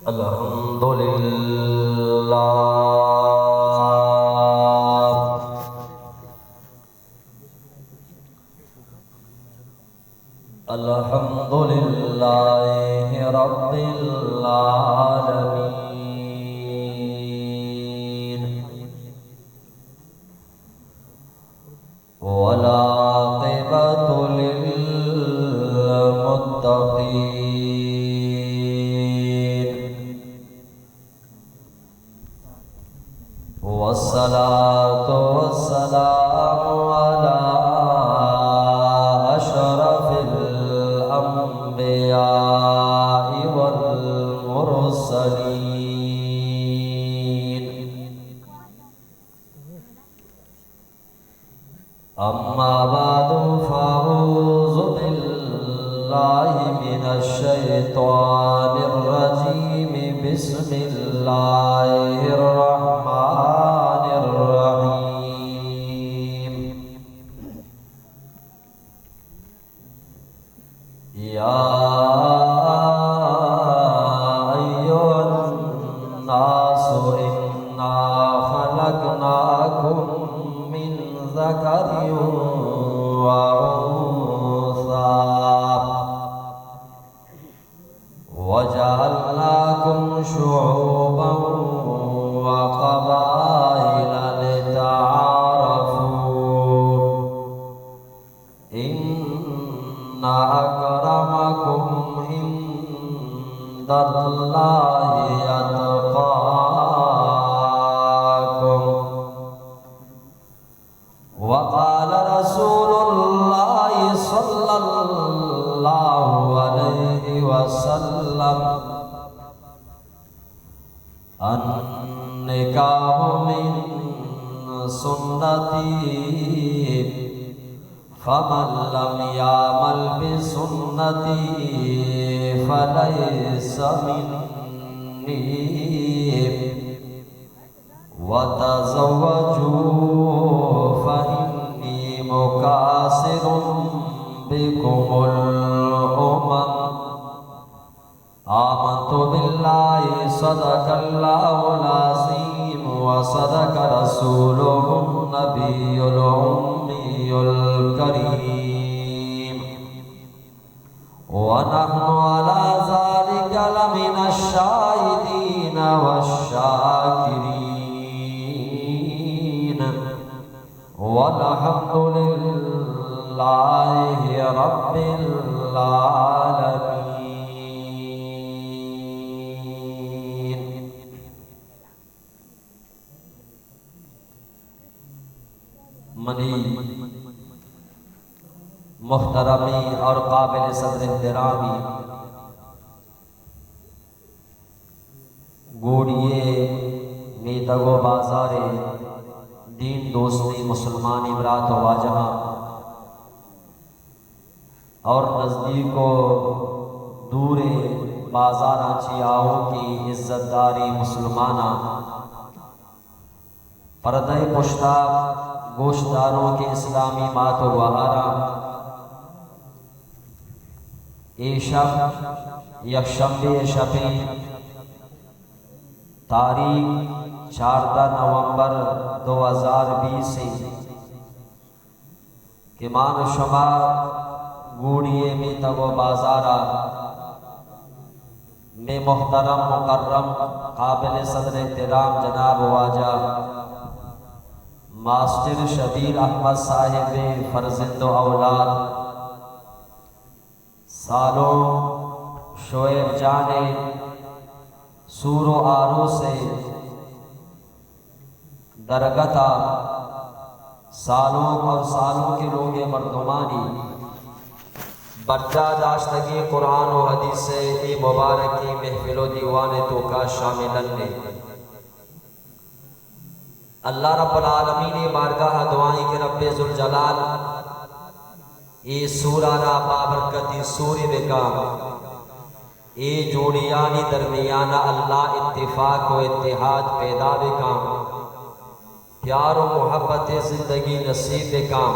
الحمد لله. الحمد لله رب العالمين. والعاقبة للمتقين. والصلاة والسلام على أشرف الأنبياء والمرسلين. أما بعد، فأعوذ بالله من الشيطان الرجيم. بسم الله الرحمن الرحيم. يا أيها الناس إنا خلقناكم من ذكر وأنثى وجعلناكم شعوبا وقبائل لتعارفوا. إن أكرمكم عند الله أتقاكم. وقال رسول الله صلى الله عليه وسلم: النكاح من سنتي، فمن لم يعمل بسنتي فليس مني. وتزوجوا فإني مكاثر بكم الأمم. آمنت بالله، صدق الله العظيم، وصدق رسوله النبي الأمي الكريم، ونحن على ذلك لمن الشاهدين والشاكرين. والحمد لله رب العالمين. منی محترمی اور قابل صدر احترامی گوڑی ءِ میتگ ءُ بازار ءِ دین دوستیں مسلمانی برات ءُ واجہاں اور نزدیک ءُ دور ءِ بازاراں چہ آؤکیں عزت داریں مسلماناں، پردہ ءِ پشتا گوشداروکیں اسلامی مات ءُ گوہاراں، اے شپ یک شمبے ءِ شپیں، تاریخ چاردہ نومبر دو ہزار بیس ایں کہ من ءُ شما گوڑی ءِ میتگ ءُ بازار ءَ مئے محترم مکرم قابل صدر احترام جناب واجہ ماسٹر شبیر احمد صاحب ءِ فرزند ءُ اولاد سالونک شعیب جان ءِ سور ءُ آروس ءِ درگت ءَ سالونک اور سالونک ءِ لوگ ءِ مردمانی بڈا داشتگیں قرآن ءُ حدیث ءِ اے مبارکیں محفل ءُ دیوان ءِ توکا شامل اَنت۔ اللہ رب العالمین ءِ بارگاہ ءَ دعا ایں کہ رب ذوالجلال اے سور ءَ را بابرکتیں سورے بکاں، اے جوڑیانی درمیان ءَ اللہ اتفاق ءُ اتحاد پیدا بکاں، پیار ءُ محبت ءِ زندگی نصیب بکاں۔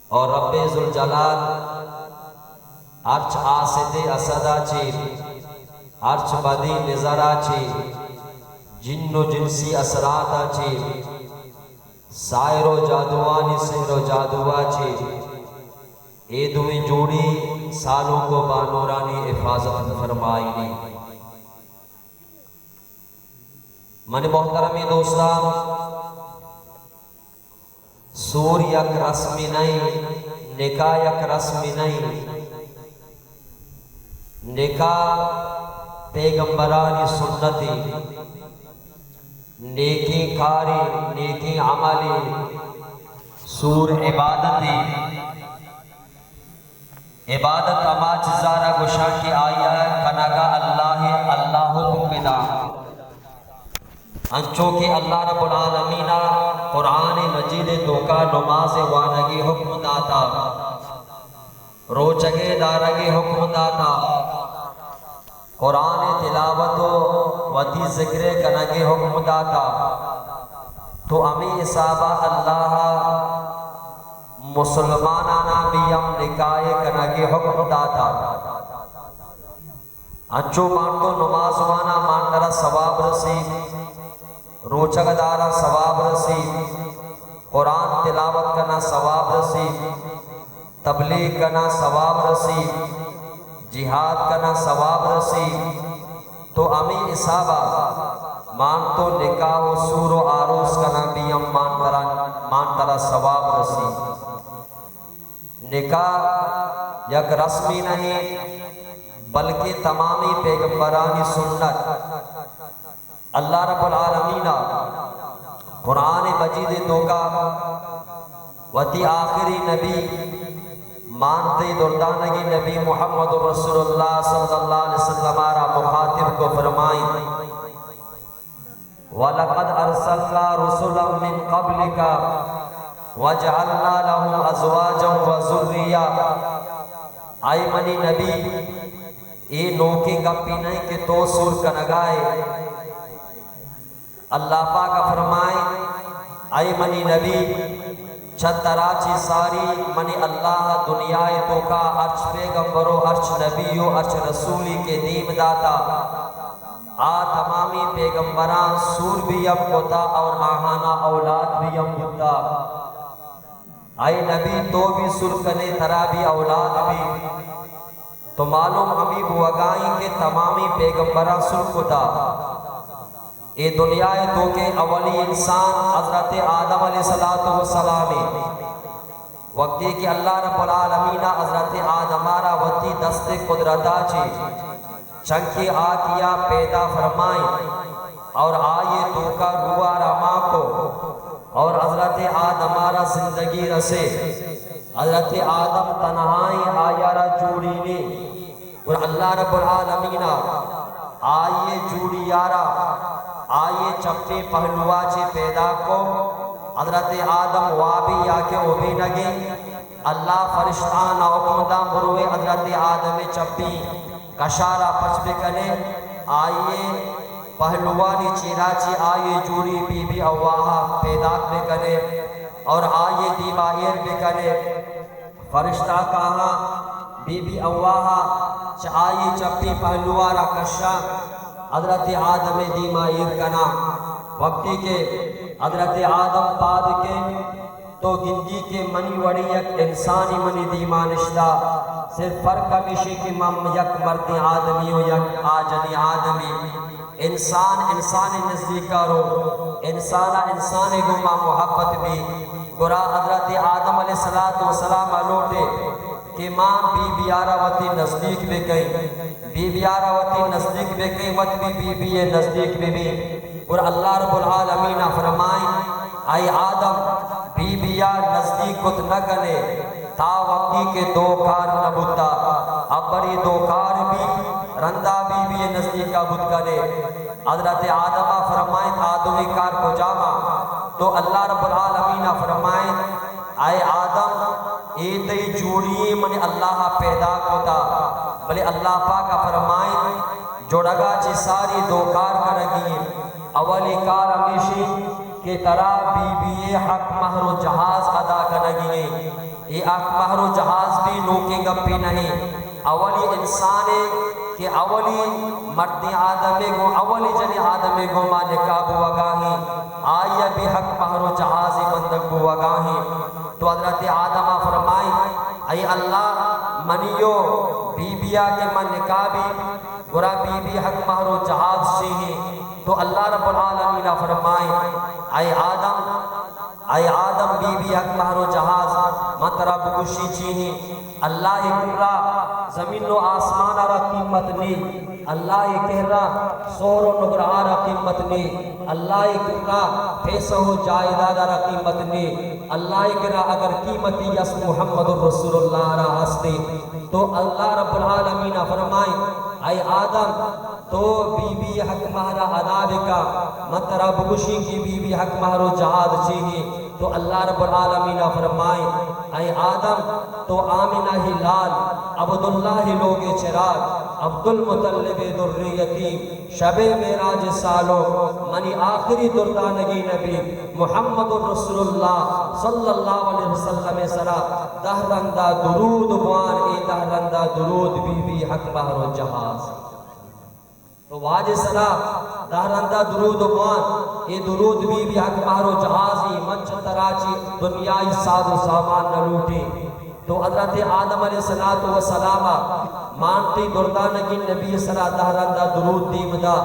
اور رب ذوالجلال ہرچ حاسد ءُ حسد ءَ چہ ہرچ بدیں نظر ءَ چہ، جن و جنسی اثرات ءَ چہ، ساحر و جادوانی سحر و جادو ءَ چہ، اے دوئیں جوڑی سالونک و بانورانی حفاظت فرمائینی۔ منی محترمیں دوستاں، سور یک رسمے نہ اِنت، نکاح یک رسمے نہ اِنت۔ نکاح پیغمبرانی سنتے، نیکیں کارے، نیکیں عملے، سور عبادتے۔ عبادت ہما چیزا را گوشاں کہ آئی ءَ کنگ ءَ اللہ ءَ، اللہ حکم بدا۔ انچو کہ اللہ رب العالمین ءَ قرآن مجید ءِ توکا نماز ءِ وانگ ءِ حکم داتا، روچگ ءِ دارگ ءِ حکم داتا، قرآن ءِ تلاوت و وتی ذکر ءِ کنگ ءِ حکم داتا، تو ہمے حسابا اللہ ءَ مسلماناناں بھی ہم نکاح ءِ کنگ ءِ حکم داتا۔ انچو مان تو نماز واناں، مان ترا ثواب رسی، روچگ داراں ثواب رسی، قرآن تلاوت کناں ثواب رسی، تبلیغ کناں ثواب رسی، جہاد کناں ثواب رسی۔ تو ہمے حسابا مان تو نکاح و سور و آروس کناں بھی ہم مان ترا، مان ترا ثواب رسی۔ نکاح یک رسمے نہ اِنت، بلکہ تمامیں پیغمبرانی سنت۔ اللہ رب العالمین ءَ قرآن مجید ءِ توکا وتی آخری نبی، مان تئی دردانگیں نبی محمد رسول اللہ صلی اللہ علیہ وسلم ءَ را مخاطب کو، فرمائیں، وَلَقَدْ أَرْسَلْنَا رُسُلًا مِنْ قَبْلِكَ وَجَعَلْنَا لَهُمْ أَزْوَاجًا وَذُرِّيَّةً۔ اے منی نبی، اے نوکیں گپے نہ اِنت کہ تو سور کنگا ئے۔ اللہ پاک ءَ فرمائیں، اے منی نبی، چہ ترا چہ ساری منی اللہ ءَ دنیا ءِ توکا ہرچ پیغمبر و ہرچ نبی و ہرچ رسولے کہ دیم داتا، آ تمامیں پیغمبراں سور بھی ہم کتا اور آہانا اولاد بھی ہم بوتا۔ اے نبی، تو بھی سور کنے، ترا بھی اولاد بھی۔ تو معلوم ہمے بوگائیں کہ تمامیں پیغمبراں سور کتا۔ اے دنیا ءِ توکے اولی انسان حضرت آدم علیہ الصلوۃ والسلام اِنت۔ وقتی کہ اللہ رب العالمین ءَ حضرت آدم ءَ را وتی دست قدرت ءَ چہ چنکے آکیا پیدا فرمائیں اور آئی توکا روح ءَ را مان کو اور حضرت آدم ءَ را زندگی رسے، حضرت آدم تنہائیں، آئی ءَ را جوڑی نے۔ اور اللہ رب العالمین ءَ آئی جوڑی ءَ را آئی چپیں پہلو ءَ چہ پیدا کو۔ حضرت آدم وابی یا کہ اوبینگیں، اللہ فرشتہاں حکم داں، بروئے حضرت آدم چپیں کش ءَ را پچ بکنے، آئی پہلوانی چیرا چہ آئی جوڑی بی بی حوا ءَ پیداک بکنے اور آئی دیما ایر بکنے۔ فرشتہ کاہاں، بی بی حوا ءَ چہ آئی چپی پہلو ءَ را کشاں، حضرت آدم ءِ دیما ایر کناں۔ وقتی کہ حضرت آدم پاد کئے تو گندی کہ منی وڑیں یک انسانے منی دیما نشتا، صرف فرق ہمیشی کہ من یک مردیں آدمی و یک آجنیں آدمی۔ انسان انسان ءِ نزدیک ءَ رو، انسان ءَ انسان ءِ گوما محبت بی۔ گڑا حضرت آدم علیہ الصلوۃ والسلام ءَ لوٹے کہ ما بی بی ءَ را وتی نزدیک بکئیں، بی بی ءَ را وتی نزدیک بکئیں، وت بی بی بی ءِ نزدیک ببیں۔ گڑا اللہ رب العالمین ءَ فرمائیں، اے آدم، بی بی ءَ نزدیک کت نہ کنے، تا وقتی کہ دو کار نہ بوتا، ابری دو کار بی، رندا بی بی ءِ نزدیکا بوت کنے۔ حضرت آدم ءَ فرمائیں، آ دوئیں کار کجاما؟ تو اللہ رب العالمین ءَ فرمائیں، اے آدم، اے تئی جوڑی من اللہ ءَ پیدا کتا، بلے اللہ پاک ءَ فرمائیں، جوڑگا چہ ساری دو کار کنگی ایں۔ اولی کار ہمیشی کہ ترا بی بی ءِ حق مہر و جہاز ادا کنگی ایں۔ اے حق مہر و جہاز بھی نوکیں گپے نہ ایں۔ اولی انسان ءِ کہ اولی مردیں آدمے گوں اولی جنیں آدمے گوں ما نکاح بوگا ایں، آئی ءَ بھی حق مہر و جہازے بندگ بوگا ایں۔ تو حضرت آدم ءَ فرمائیں، اے اللہ، منی و بی بی ءَ کہ من نکاح بی، گڑا بی بی حق مہر و جہاز چی ایں؟ تو اللہ رب العالمین ءَ فرمائیں، اے آدم، اے آدم، بی بی حق مہر و جہاز، من ترا بگوشی چی ایں؟ اللہ ءِ کرا زمین و آسمان ءَ را قیمت نی، اللہ ءِ کرا سہر و نگرہ ءَ را قیمت نی، اللہ ءِ کرا پیسہ و جائیداد ءَ را قیمت نی، اللہ ءِ کرا اگر قیمتی است محمد رسول اللہ ءَ را ہستی۔ تو اللہ رب العالمین ءَ فرمائیں، اے آدم، تو بی بی حق مہر ءَ ادا بکا، من ترا بگوشی کہ بی بی حق مہر و جہاز چی ایں؟ تو اللہ رب العالمین ءَ فرمائیں، اے آدم، تو آمنہ ءِ لال، عبداللہ ءِ لوگ ءِ چراغ، عبدالمطلب ءِ دریں یتیم، شب ءِ معراج ءِ سالونک، منی آخری دردانگیں نبی محمد رسول اللہ صلی اللہ علیہ وسلم ءِ سرا دہ رندا درود بوان، اے دہ رندا درود بی بی حق مہر و جہاز۔ تو واجہ سرا دہ رندا درود بوان، اے درود بی بی حق مہر و جہازی، من چہ ترا چی دنیائی ساز و سامان نہ لوٹیں۔ تو حضرت آدم علیہ الصلوۃ والسلام ءَ مانتی دردانگیں نبی سرا دہ رندا درود دیم دا،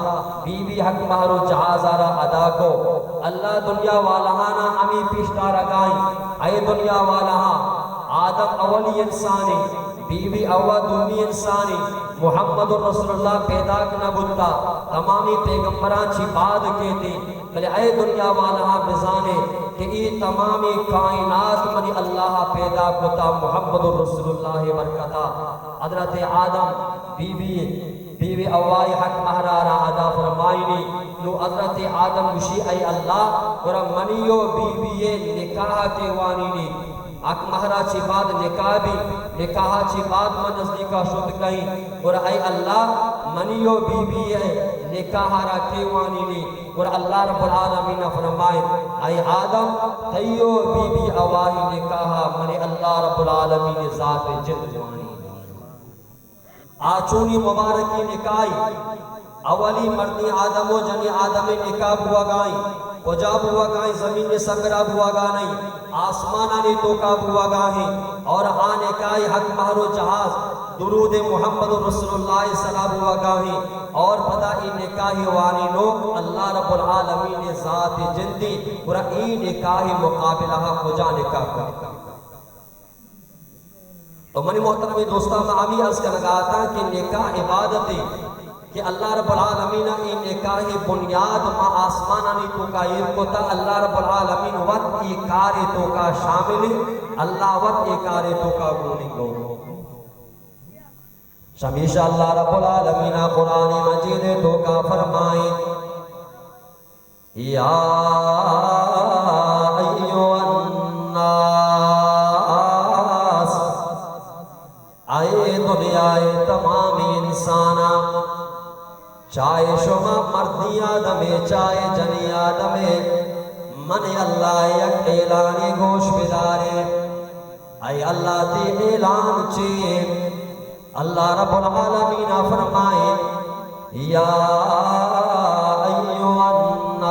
بی بی حق مہر و جہاز ءَ را ادا کو۔ اللہ دنیا والاہانا ہمے پیش دارگائیں، اے دنیا والاہاں، آدم اولی انسانے، بی بی حوا دومی انسانے، محمد رسول اللہ پیداک نہ بوتا، تمامی پیغمبراں چی بعد کیتے، بلے اے دنیا والاہاں بزانے کہ اے تمامی کائنات منی اللہ پیدا کتا محمد رسول اللہ برکتا۔ حضرت آدم، بی بی، بی بی حوا ءِ حق مہر ءَ را ادا فرمائینی۔ نو حضرت آدم گوشی، اے اللہ، گڑا منی و بی بی ءِ نکاح ءَ کے وانینی؟ حق مہر ءَ چی بعد نکاح بی، نکاح ءَ چی بعد من نزدیکا شت کئیں۔ گڑا اے اللہ، منی و بی بی ءِ نکاح ءَ را کے وانینی؟ گڑا اللہ رب العالمین ءَ فرمائے، اے آدم، تئی و بی بی حوا ءِ نکاح ءَ من اللہ رب العالمین ءِ ذات جند وانینی۔ آ چونی مبارکیں نکاحے، اولی مردیں آدم و جنیں آدمے نکاح بوگائیں، کجا بوگائیں؟ زمین سرا بوگا نئیں، آسمانانی توکا بوگائیں۔ اور آ نکاح حق مہر و جہاز درود محمد رسول اللہ سرا بوگائیں۔ اور پدا اے نکاح وانینوک اللہ رب العالمین ذات جندی، گڑا اے نکاح مقابلہ کجا نکاح کو؟ تو منی محترمیں دوستاں، ما ہمے عرض کنگا اتاں کہ نکاح عبادتے کہ اللہ رب العالمین ءَ اے نکاح بنیاد ما آسمانانی توکا ایر کتا، اللہ رب العالمین وت اے کارے توکا شامل، اللہ وت اے کارے توکا گونی گو۔ شمیشا اللہ رب العالمین قرآن مجید توکا فرمائے، یا ایھا الناس، اے دنیا ءِ تمام انساناں، چاہے شما مردیں آدمے، چاہے جنیں آدمے، من اللہ یک اعلانے گوش بدارے۔ اے اللہ، تئی اعلان چے؟ اللہ رب العالمین فرمائے، یا ایھا الناس،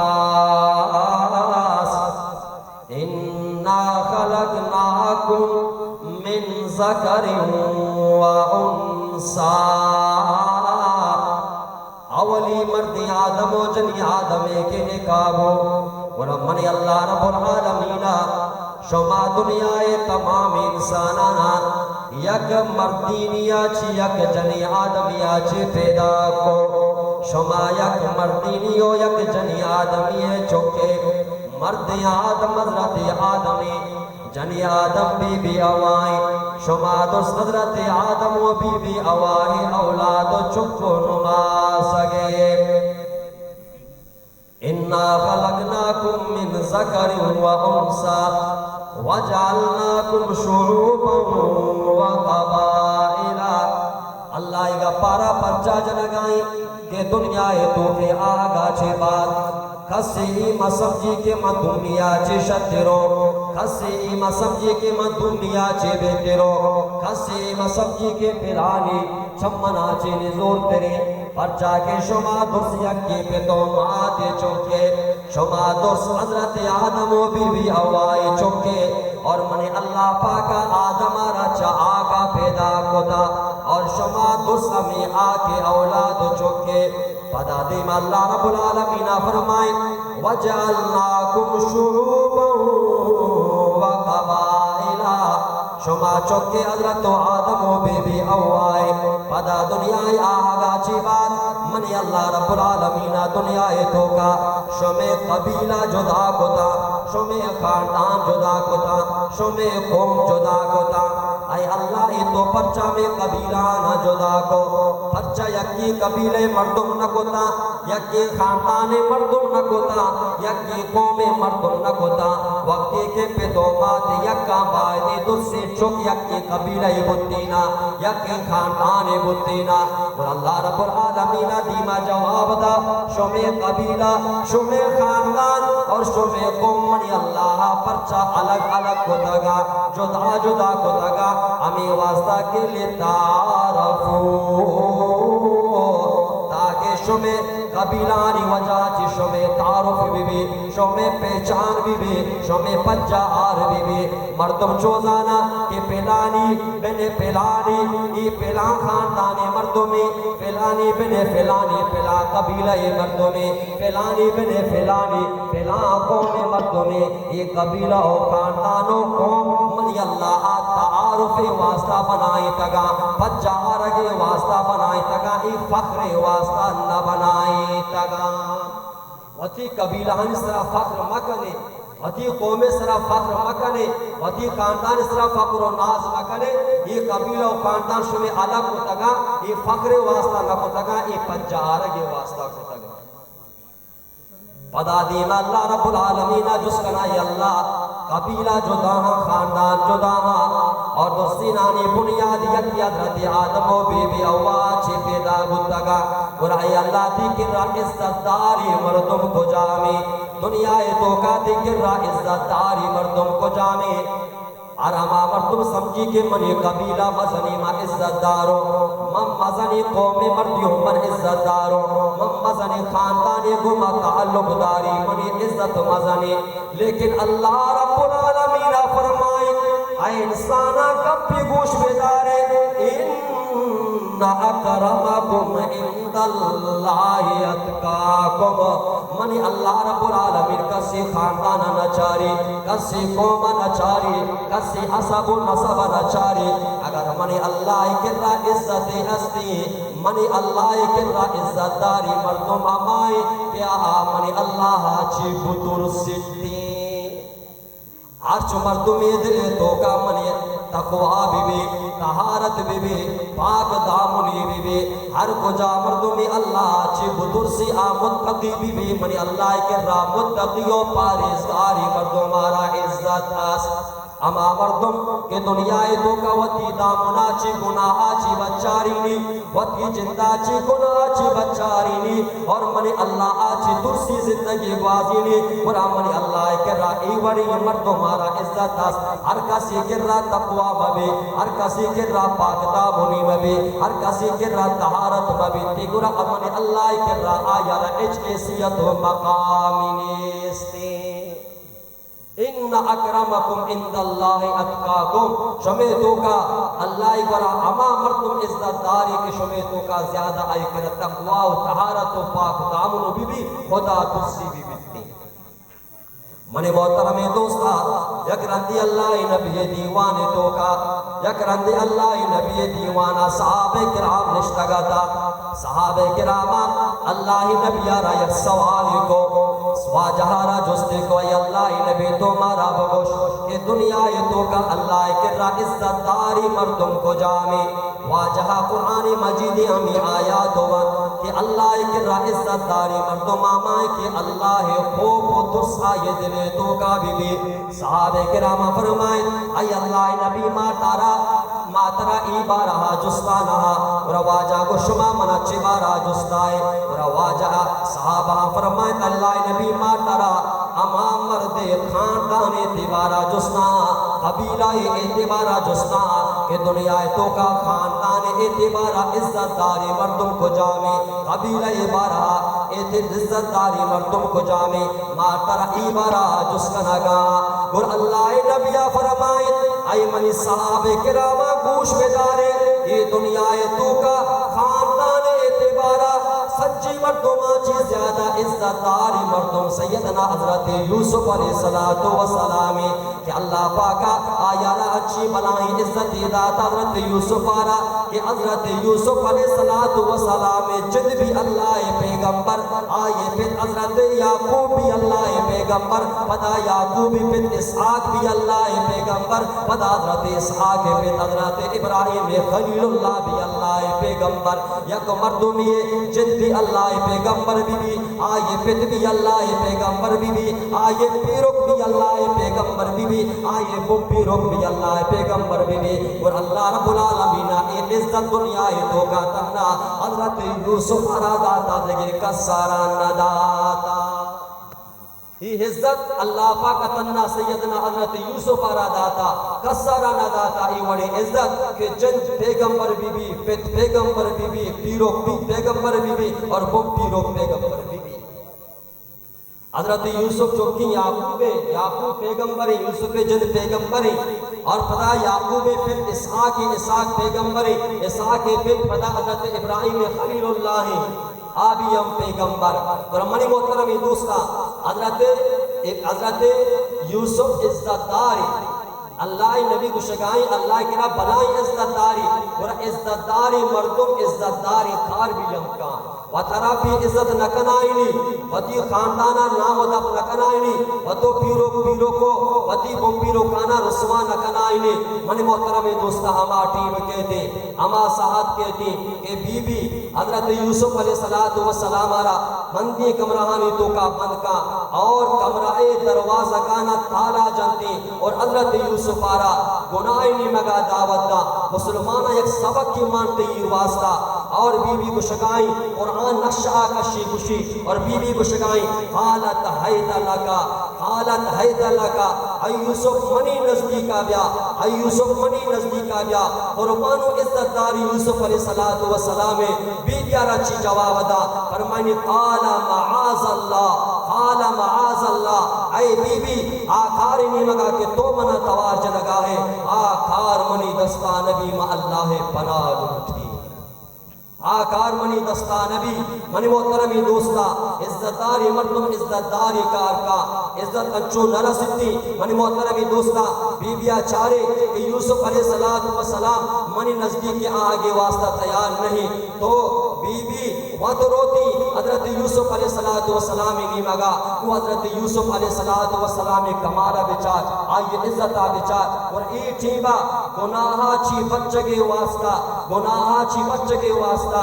انا خلقناکم من ذکر و انثی۔ اولی مردیں آدم و جنیں آدمے کہ نکاح بو، گڑا من اللہ رب العالمین ءَ شما دنیا ءِ تمام انسانانا یک مردینیا چی یک جنیں آدمیا چی پیدا کو۔ شما یک مردینی و یک جنیں آدمی چکے، مردیں آدم حضرت آدمی، جنیں آدم بی بی حوائیں۔ شما درست حضرت آدم و بی بی حوائیں اولاد و چک و نماسگے۔ انا خلقناکم من ذکر و انثی وجعلناکم شعوبا و قبائل۔ اللہ ءِ گپارا پرچا جنگائیں کہ دنیا ءِ توکے آہگا چے بعد کسے اے مہ سمجھی کہ من دومیا چے شتروں، کسے اے مہ سمجھی کہ من دومی ءَ چہ بہتر اوں، کسے اے مہ سمجھی کہ پلانی چہ من ءَ چہ نزور تریں، پرچا کہ شما درست یکے پت ءُ مات ءِ چک ئے، شما درست حضرت آدم ءُ بی بی حوا ءِ چک ئے، اور منی اللہ پاک ءَ آدم ءَ را چہ ہاک ءَ پیدا کتا، اور شما درست ہمے ہاک ءِ اولاد ءُ چک ئے۔ پدا دیم اللہ رب العالمین ءَ فرمائیں، وجعلناکم شعوبا و قبائل۔ شما چکے حضرت آدم ءُ بی بی حوا ئے۔ پدا دنیا ءِ آہگا چی بعد منی اللہ رب العالمین ءَ دنیا ءِ توکا شمے قبیلہ جدا کتا، شمے خاندان جدا کتا، شمے قوم جدا کتا۔ اے اللہ، اے تو پرچا مے قبیلہ آناں جدا کو؟ پرچا یکیں قبیلہ ءِ مردم نہ کتا، یکیں خاندان ءِ مردم نہ کتا، یکیں قوم ءِ مردم نہ کتا؟ وقتی کہ پت ءُ مات یکاں، بایدیں درسیں چک یکیں قبیلہ ءِ بوتینا، یکیں خاندان ءِ بوتینا۔ اور اللہ رب العالمین ءَ دیما جواب دا، شمے قبیلہ، شمے خاندان اور شمے قوم منی اللہ ءَ پرچا الگ الگ کتگا، جدا جدا کتگا؟ ہمے واسطہ کہ لتعارفوا، تاکہ شمے قبیلانی وجہ چہ شمے تعارف بہ بی، شمے پہچان بہ بی، شمے پجار بہ بی۔ مردم چو زانا کہ پلانی بن پلانی، ای پلان خاندان ءِ مردمے، پلانی بن پلانی، پلان قبیلہ ءِ مردمے، پلانی بن پلانی، پلان قوم ءِ مردمے۔ اے قبیلہ ءُ خاندان ءُ قوم منی اللہ ءَ تعارف ءِ واسطہ بنائینتگا، پجارگ ءِ واسطہ بنائینتگا، اے فخر ءِ واسطہ نہ بنائینتگا۔ وتی قبیلہانی سرا فخر مکنے، وتی قوم ءِ سرا فخر مکنے، وتی خاندان ءِ سرا فخر ءُ ناز مکنے۔ اے قبیلہ ءُ خاندان شمے الگ کتگا، اے فخر ءِ واسطہ نہ کتگا، اے پجارگ ءِ واسطہ کتگا۔ پدا دیما اللہ رب العالمین ءَ جست کنا، اے اللہ، قبیلہ جدا ہاں، خاندان جدا ہاں، اور درستینانی بنیاد یکے حضرت آدم ءُ بی بی حوا چہ پیدا بوتگا۔ گڑا اے اللہ، تئی کرا عزت داری مردم کجامے؟ دنیا ءِ توکا تئی کرا عزت داری مردم کجامے؟ ہر ہما مردم سمجھی کہ منی قبیلہ مزنی، من عزت داروں، من مزنی قوم مردیوں، من عزت داروں، من مزنی خاندانی گوما تعلق داری، منی عزت مزنی۔ لیکن اللہ رب العالمین فرمائے، اے انسانا، گپی گوش بدارے، ان اکرمکم عند اللہ اتقاکم۔ منی اللہ رب العالمین کسی خاندان نچاری، کسی قوم نچاری، کسی حسب و نسب نچاری۔ اگر منی اللہ کرا عزت ہستی، منی اللہ کرا عزت داری مردم ہمائیں کہ آ منی اللہ چی بترسیتی۔ ہرچ مردمے دل توکا منی تقوا بہ بی، طہارت بہ بی، پاک دامنی بہ بی، ہر کجا مردمے اللہ چی بترسی، آ متقی بہ بی، منی اللہ کرا متقی و پاریزگاری مردم آرا عزت است۔ ہما مردم کہ دنیا توکا وتی دامنا چی گناہ چی بچارینی، وتی جندا چی گناہ چی بچارینی اور منی اللہ چی ترسی زندگی گوازینی، گڑا منی اللہ کرا اے وڑی مردم آرا عزت است۔ ہر کسی کرا تقوا مبی، ہر کسی کرا پاک دامنی مبی، ہر کسی کرا طہارت مبی، تی گڑا منی اللہ کرا آیارا ہچ حیثیت و مقامی نیستی۔ ان اکرمکم عند اللہ اتقاکم، شمے توکا اللہ گورا ہما مردم عزت داری کہ شمے توکا زیادہ آئی کرا تقوا و طہارت و پاک دامن و بی بی، خدا ترسی بی بیتی۔ منی محترم دوستا، یک رندی اللہ نبی دیوان توکا، یک رندی اللہ نبی دیوانا صحابہ کرام نشتگا تا۔ صحابہ کراما اللہ نبی را یک سوال کو، واجہ را جست کو، اے اللہ نبی تو مارا بگوش کہ دنیا توکا اللہ کرا عزت داری مردم کجامی؟ واجہ قرآن مجید ہمی آیات وان کہ اللہ کرا عزت داری مردم ہمائیں کہ اللہ خوف و ترس آئی دل توکا بی بی۔ صحابہ کرام فرمائیں، اے اللہ نبی ما ترا ما ترا ای بارہ جستانا، اور واجہ گو شما منا چی بارہ جستائے؟ اور واجہ صحابہ فرمائیں، اللہ نبی ما ترا ہما مرد خاندان اعتبارا جستا، قبیلہ اعتبارا جستا کہ دنیا توکا خاندان اعتبارا عزت داری مردم کجامی، قبیلہ بارا اعت-، عزت داری مردم کجامی، ما ترا ای بارا جست کنگا۔ گڑا اللہ نبیا فرمائیت، اے منی صحابہ کراما گوش بدارے، اے دنیا توکا خاندان اعتبارا سجی مردماں چی زیادہ عزت داری مردم سیدنا حضرت یوسف علیہ الصلوۃ والسلام کہ اللہ پاکا آیارا اچھی بلائیں عزت داتا حضرت یوسف آرا کہ حضرت یوسف علیہ الصلوۃ والسلام جد بھی اللہ پیغمبر، آئیے پت حضرت یعقوب بھی اللہ پیغمبر، پدا یعقوب پت اسحاق بھی اللہ پیغمبر، پدا حضرت اسحاق پت حضرت ابراہیم خلیل اللہ بھی اللہ پیغمبر۔ یک مردمی جد بھی اللہ پیغمبر بی بی، آئی پت بھی اللہ پیغمبر بی بی، آئی پیرک بھی اللہ پیغمبر بی بی، آئی بن پیرک بھی اللہ پیغمبر بی بی۔ اور اللہ رب العالمین اے عزت دنیا توکا تنا حضرت یوسف آرا داتا، دگہ کسارا نہ داتا۔ ای عزت اللہ پاک تنا سیدنا حضرت یوسف آرا داتا، کسارا نہ داتا۔ ای وڑیں عزت کہ جند پیغمبر بی بی، پت پیغمبر بی بی، پیرک بھی پیغمبر بی بی اور بن پیرک پیغمبر بی بی۔ حضرت یوسف چوکی یعقوب، یعقوب پیغمبر، یوسف جند پیغمبر اور پدا یعقوب پت اسحاق، اسحاق پیغمبر، اسحاق پت پدا حضرت ابراہیم خلیل اللہ۔ آ بھی ہم پیغمبر۔ پر منی محترم دوستاں، حضرت، حضرت یوسف عزت دار، اللہ نبی گشگائیں، اللہ کرا بلائیں عزت داری، اور عزت داری مردم عزت داری کار بھی ہم کان۔ و ترا بھی عزت نہ کنائینی، وتی خاندانا نام و دپ نہ کنائینی، و تو پیرک پیرکو وتی بن پیرکانا رسوا نہ کنائینی۔ منی محترم دوستاں، ہما ٹیم کہتے، ہما ساعت کہتے کہ بی بی حضرت یوسف علیہ الصلوۃ والسلام آرا بندی کمرہانی توکا بند کا اور کمرہ دروازگانا تالا جنتی اور حضرت یوسف آرا گناہ نیمگا دعوت دا۔ مسلمانا یک سبق کی مانتے ای واسطہ اور بی بی گشگائیں قرآن نقشہ کشی گشی اور بی بی گشگائیں قالت حیت لکا، قالت حیت لکا، اے یوسف منی نزدیکا بیا، اے یوسف منی نزدیکا بیا۔ قربان و عزت داری یوسف علیہ الصلوۃ والسلام بی بی آرا چی جواب دا؟ فرمائنی، قال معاذ اللہ، قال معاذ اللہ، اے بی بی، آ کار نیمگا کہ تو منا توار جنگا ہے، آ کار منی دستا نبی، ما اللہ پناہ لوٹی۔ آ کار منی دستا نبی۔ منی محترمی دوستا، عزت داری مردم عزت داری کار کا، عزت انچو نہ رسیتی۔ منی محترمی دوستا، بی بیا چارے کہ یوسف علیہ الصلوۃ والسلام منی نزدیک آگے واسطہ تیار نہیں، تو بی بی وت روتی حضرت یوسف علیہ الصلوۃ والسلام نیمگا، وہ حضرت یوسف علیہ الصلوۃ والسلام کمالا بچار، آئی عزتا بچار، اور اے ٹیما گناہا چی بچگے واسطہ، گناہا چی بچگے واسطہ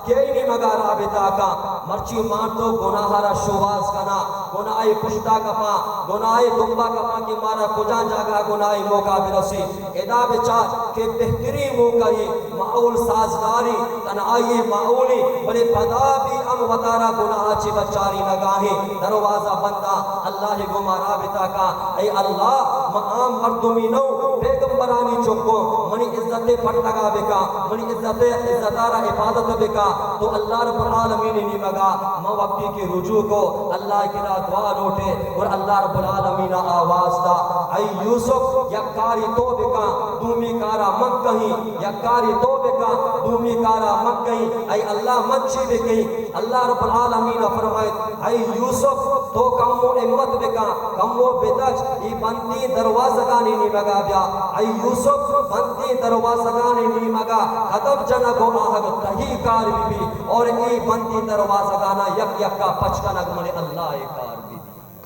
کئی نیمگا رابطہ کا؟ مرچی مان تو گناہ را شوہاز کنا، گناہ پشتا کپا، گناہ دمبا کپا کہ مارا کجان جاگہ گناہ موقع برسی۔ ادا بچار کہ بہترین موقع ہی، ماحول سازگاری، تنہائی ماحولی، بلے پدا بھی ہم وتارا گناہ چی بچاری نگاہیں، دروازہ بندا، اللہ گما رابطہ کا۔ اے اللہ، ما عام مردمی نو، پیغمبرانی چکو، منی عزت پرتگا بکا، منی عزت، عزتارا حفاظت بکا۔ تو اللہ رب العالمین نیمگا ما وقتی کہ رجوع کو، اللہ کرا دعا لوٹے اور اللہ رب العالمین آواز دا، اے یوسف، یک کاری تو بکا، دومی کارا من کہیں، یک کاری تو بکا، دومی کارا من کہیں، اے اللہ، من چی بکیں؟ اللہ رب العالمین فرمائے، اے یوسف، تو کمو ہمت بکا، کمو بتچ، ای بندی دروازگانی نیمگا بیا۔ اے یوسف، بندی دروازگانی نیمگا قدم جنگ و آہگ تہی کار بی بی، اور ای بندی دروازگانا یک یکا پچ کنگ منی اللہ کار بی بی۔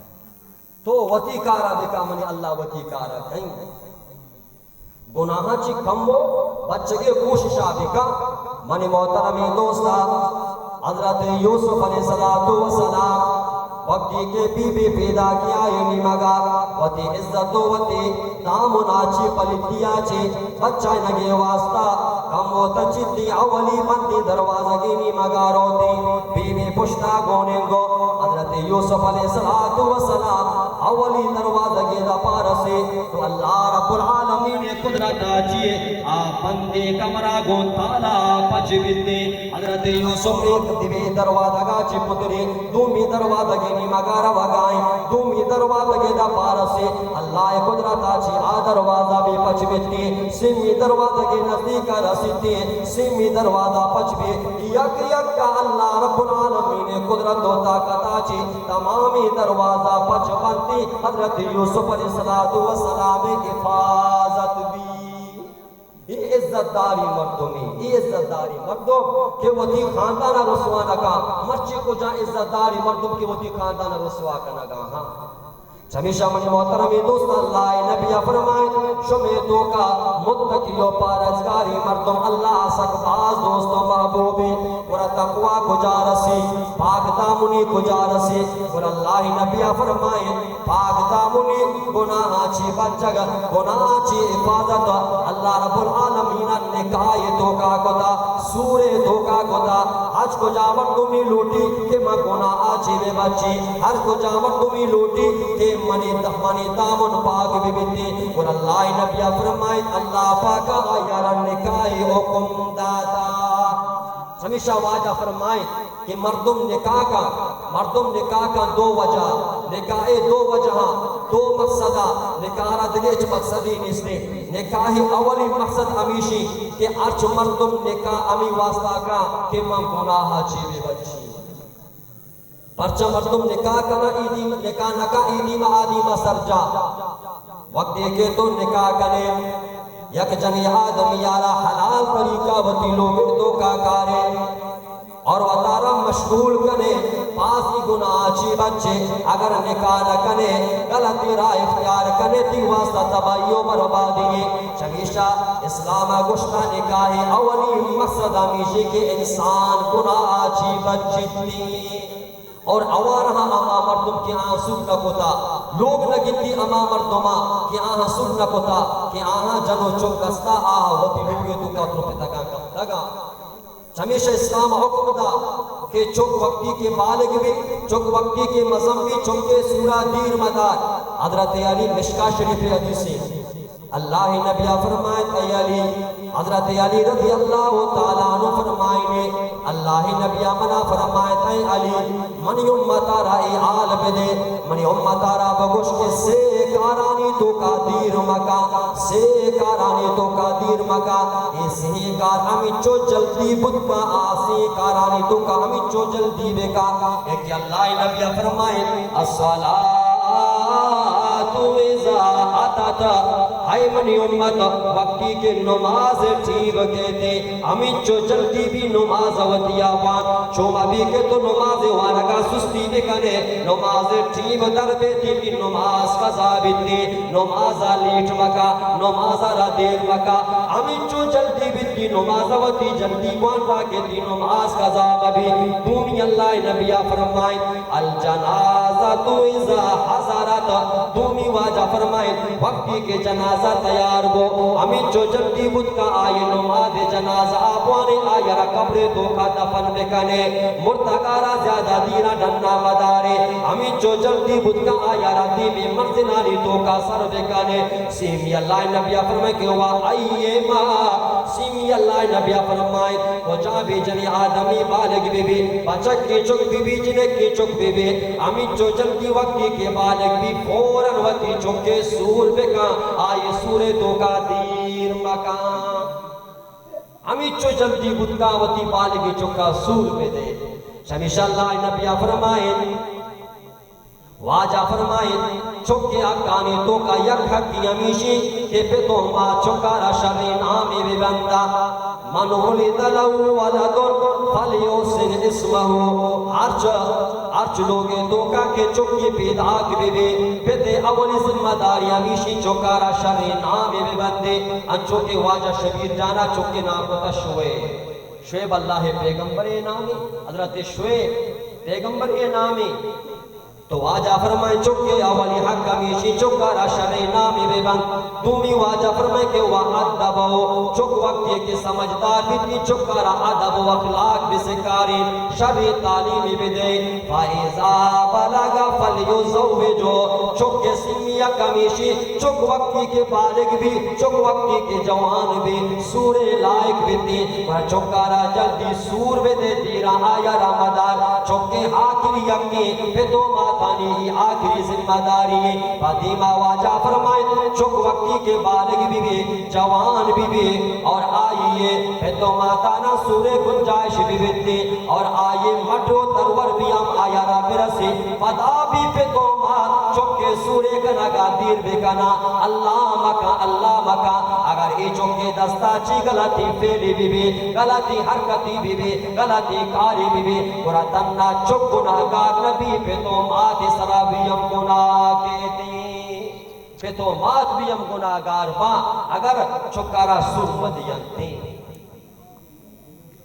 تو وتی کارا بکا، منی اللہ وتی کارا کئیں۔ گناہاں چی کم و بچگے کوششا بکا۔ منی محترمی دوستا، حضرت یوسف علیہ الصلوۃ والسلام وقتی کہ بی بی پیداکی آئی نیمگا وتی عزت و وتی دامنا چی پلیتی آ چی بچائینگی واسطہ کمو تچیتی، اولی بندی دروازگی نیمگا روتی، بی بی پشتا گوننگو، حضرت یوسف علیہ الصلوۃ والسلام اولی دروازگی دپا رسی تو اللہ رب العالمین قدرت آ چی آ بندی کمرہ گون تالا پچ بیتی۔ حضرت یوسف ایک دیوی دروازگا چی پتری، دومی دروازگی نیمگا روگائیں، دومی دروازگی دپا رسی، اللہ قدرت آ چی آ دروازہ بی پچ بیتی، سیمی دروازگی نزدیک رسیتی، سیمی دروازہ پچ بی، یک یک کا اللہ رب العالمین قدرت و طاقت آ چی تمامی دروازہ پچ بنتی، حضرت یوسف علیہ الصلوۃ والسلام حفاظت بی۔ ای عزت داری مردمی، ای عزت داری مردم کہ وتی خاندان رسوا نکا، مرچی کجا عزت داری مردم کہ وتی خاندان رسوا کنگا ہاں۔ چمیشا منی محترمی دوست، اللہ نبی فرمائے، شمی توکا متقی و پارزگاری مردم اللہ سک باز دوست و محبوبی۔ گڑا تقوی کجا رسی، پاک دامنی کجا رسی؟ گڑا اللہ نبی فرمائے، پاک دامنی گناہ چی بچگ، گناہ چی حفاظت اللہ رب العالمین نکاح توکا کتا، سور توکا کتا۔ ہچ کجا مردمی لوٹی کہ من گناہ چی بے بچی، ہر کجا مردمی لوٹی کہ منی منی دامن پاک بے بیتی۔ گڑا اللہ نبی فرمائے، اللہ پاک آیارا نکاح حکم داتا۔ ہمیشہ واجہ فرمائے، کہ مردم نکاح کا، مردم نکاح کا دو وجہ، نکاح دو وجہ، دو مقصد، نکاح را دگہ ہچ مقصدی نیستے۔ نکاح اولی مقصد ہمیشی کہ ہرچ مردم نکاح ہمی واسطہ کا کہ من گناہ چی بے بچی۔ پرچہ مردم نکاح کنا ای دیم، نکاح نکا ای دیم آ دیم سرجا۔ وقتی کہ تو نکاح کنے، یک جنی آدمی یارا حلال طریقہ وتی لوگ توکا کارے اور وتارا مشغول کنے، پاسی گناہ چی بچے۔ اگر نکاح نہ کنے، غلطی را اختیار کنے، تی واسطہ تباہی و بربادی۔ چمیشا اسلام گوشتا نکاح اولی مقصد ہمیشی کہ انسان گناہ چی بچتی۔ اور آوارہاں ہما مردم کہ آہاں سور نہ کتا، لوگ نہ گندی ہما مردماں کہ آہاں سور نہ کتا، کہ آہاں جن و چک ہستا، آہاں وتی لوگے توکا ترپتگاں کپتگاں۔ چمیشہ اسلام حکم دا کہ چک وقتی کہ بالغ بی، چک وقتی کہ مزن بی، چکے سورا دیر مدار۔ حضرت علی، مشکا شریف حدیثے، اللہ نبی فرمائیت، اے علی، حضرت علی رضی اللہ تعالی عنہ فرمائنے، اللہ نبی منا فرمائیت، اے علی، منی امتا را اے حال بدے، منی امتا را بگوش کہ سے کارانی توکا دیر مکا، سے کارانی توکا دیر مکا، اے سے کار ہمینچو جلدی بوت کا، آ سے کارانی توکا ہمینچو جلدی بکا۔ اے کہ اللہ نبی فرمائیت، الصلاة اذا اتت، اے منی امت، وقتی کہ نماز ٹیم کیتے، ہمینچو جلدی بی نماز وتیا وان۔ چو مبی کہ تو نماز وانگا سستی بکنے، نماز ٹیم در بیتی، نماز قضا بیتی، نماز لیٹ مکا، نماز را دیر مکا، ہمینچو جلدی بیتی نماز وتی جلدی وان تاکہ تی نماز قضا مبی۔ دومی اللہ نبی فرمائیت، الجنازۃ اذا حضرت، دومی واجہ فرمائیت، وقتی کہ جنازہ تیار بو، ہمینچو جلدی بوت کا آئی نماز جنازہ آ بوانے، آئی را قبر توکا دفن بکنے، مردگا را زیادہ دیرا ڈنا مدارے، ہمینچو جلدی بوت کا آئی را دیمی منزلانی توکا سر بکنے۔ سیمی اللہ نبی فرمائے کہ وا ایما، سیمی اللہ نبی فرمائے، کجا بھی جنی آدمی بالغ بی بی، بچکی چک بی بی، جنکی چک بی بی، ہمینچو جلدی وقتی کہ بالغ بی، فوراً وتی چکے سور بکا، آئی سورے توکا دیر مکا۔ ہمینچو جلدی بوت کا وتی بالغی چکا سور بدے۔ چمیشا اللہ نبی فرمائے، واجہ فرمائیت، چکے حقانی توکا یک حقی ہمیشی کہ پت و ماں چکارا شریں نامے ببندا۔ من ولد له ولد فلیحسن اسمه۔ ہرچ، ہرچ لوگے توکا کہ چکی پیداک ببی، پتے اولی ذمہ داری ہمیشی چکارا شریں نامے ببندے۔ انچو کہ واجہ شبیر جانا چکے نام کتا شعیب۔ شعیب اللہ پیغمبرے نامے، حضرت شعیب پیغمبرے نامے۔ تو واجہ فرمائے، چکے اولی حق ہمیشی، چکارا شریں نامی بہ بند۔ دومی واجہ فرمائے کہ و ادبو، چک وقتی کہ سمجھدار بیتی، چکارا ادب و اخلاق بسکاری، شریں تعلیمی بدے۔ فاذا بلغ فلیزوجو، چک سیمی یک ہمیشی، چک وقتی کہ بالغ بی، چک وقتی کہ جوان بی، سورے لائق بیتی، و چکارا جلدی سور بدے، دیرا آیارا مدار۔ چکے آخری یکیں پت و ماتانی ای آخری ذمہ داری ایں۔ پہ دیما واجہ فرمائے، چک وقتی کہ بالغ بی بی، جوان بی بی، اور آئیے پت و ماتانا سورے گنجائش بی بیتی، اور آئیے مٹ و ترور بی ہم آیارا برسی۔ پدا بی پت و مات چکے سورے کنگا دیر بکنا، اللہ مکا، اللہ مکا۔ اگر ای چکے دستا چی غلطی فعلی بی بی، غلطی حرکتی بی بی، غلطی کاری بی بی، گڑا تنا چک گناہگار نبی، پت و مات سرا بی ہم گناہ کیتی، پت و مات بی ہم گناہگار باں، اگر چکارا سور مدینتی۔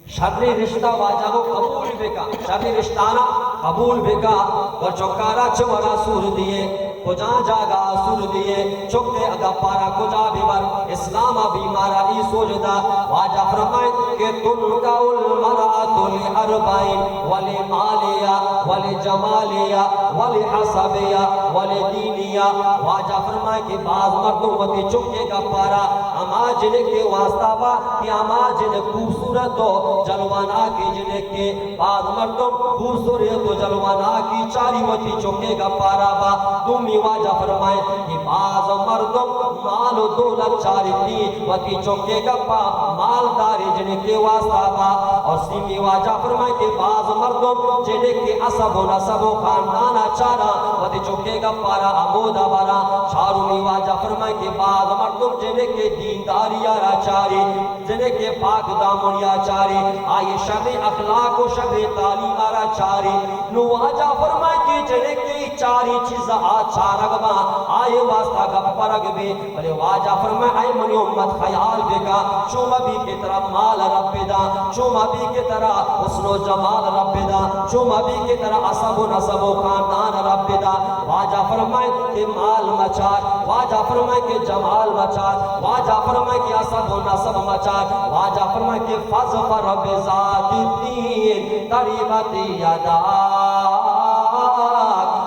شریں رشتہ واجہ گو قبول بکا، شریں رشتہ نا قبول بکا، و چکارا چہ وڑا سور دیے، کجا جاگہ سور دیے، چکے اگا پارا کجا ببر۔ اسلام بی مارا ای سوج دا، واجہ فرمائے کہ تنکح المرأة لأربع، ولمالها، ولجمالها، ولحسبها، ولدينها۔ واجہ فرمائے کہ باز مردم وتی چکے گپارا ہما جنکے واسطہ با کہ ہما جنک خوبصورت و جلواناکی جنکے۔ باز مردم خوبصورت و جلواناکی چاری وتی چکے گپارا با۔ دومی واجہ فرمائے کہ باز مردم مال و دولت چاریتی وتی چکے گپا مالداری جنکے واسطہ با۔ اور سیمی واجہ فرمائے کہ باز مردم جنکے حسب و نسب و خاندانا چارا وتی چکے گپارا ہمودا برا۔ چارمی واجہ فرمائے کہ باز مردم جنکے دینداری آرا چاری، جنکے پاک دامنیا چاری، آئی شریں اخلاق و شریں تعلیم آرا چاری۔ نو واجہ فرمائے کہ جنکے چاری چیز آ چارگ با، آئی واسطہ گپ برگ بی۔ بلے واجہ فرمائے، اے منی امت خیال بکا، چو مبی کہ ترا مال رب دا، چو مبی کہ ترا حسن و جمال رب دا، چو مبی کہ ترا حسب و نسب و خاندان رب دا۔ واجہ فرمائے کہ مال مچار، واجہ فرمائے کہ جمال مچار، واجہ فرمائے کہ حسب و نسب مچار، واجہ فرمائے کہ فاظفر بذات الدین تربت یداک۔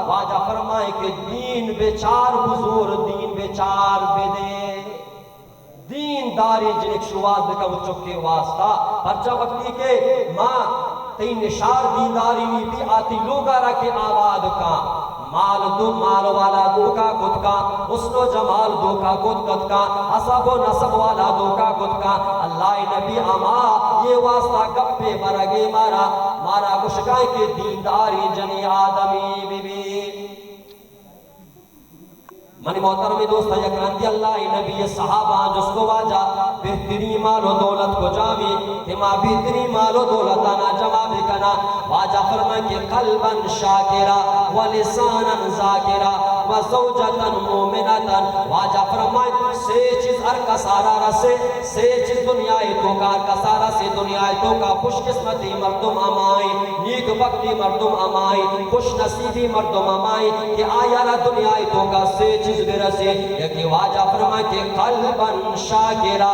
واجہ فرمائے کہ دین بچار بزور، دین بچار بدے۔ دین داری جنک شواز بکن و چکے واسطہ۔ پرچا وقتی کہ ما تئی نشار دینداری نی بی آتی لوگا را کہ آباد کن۔ مال دو، مال والا دوکا کت کن، حسن و جمال دوکا کت کت کن، حسب و نسب والا دوکا کت کن۔ اللہ نبی اما یہ واسطہ گپے برگے مارا، مارا گشگائیں کہ دینداری جنی آدمی بی بی۔ منی محترم دوست، یک رندی اللہ نبی صحابہ جست کو واجہ بہترین مال و دولت کجامی؟ کہ ما بہترین مال و دولتانا جمع بکنا۔ واجہ فرمائے کہ قلبا شاکرا و لسانا ذاکرا و زوجتا مؤمنتا۔ واجہ فرمائے سے چیز ہر کسارا رسے، سے چیز دنیا توکا ہر کسارا رسے، دنیا توکا خوش قسمتی مردم ہمائیں، نیک بختی مردم ہمائیں، خوش نصیبی مردم ہمائیں کہ آیارا دنیا توکا سے چیز برسے۔ یکی واجہ فرمائے کہ قلبا شاکرا،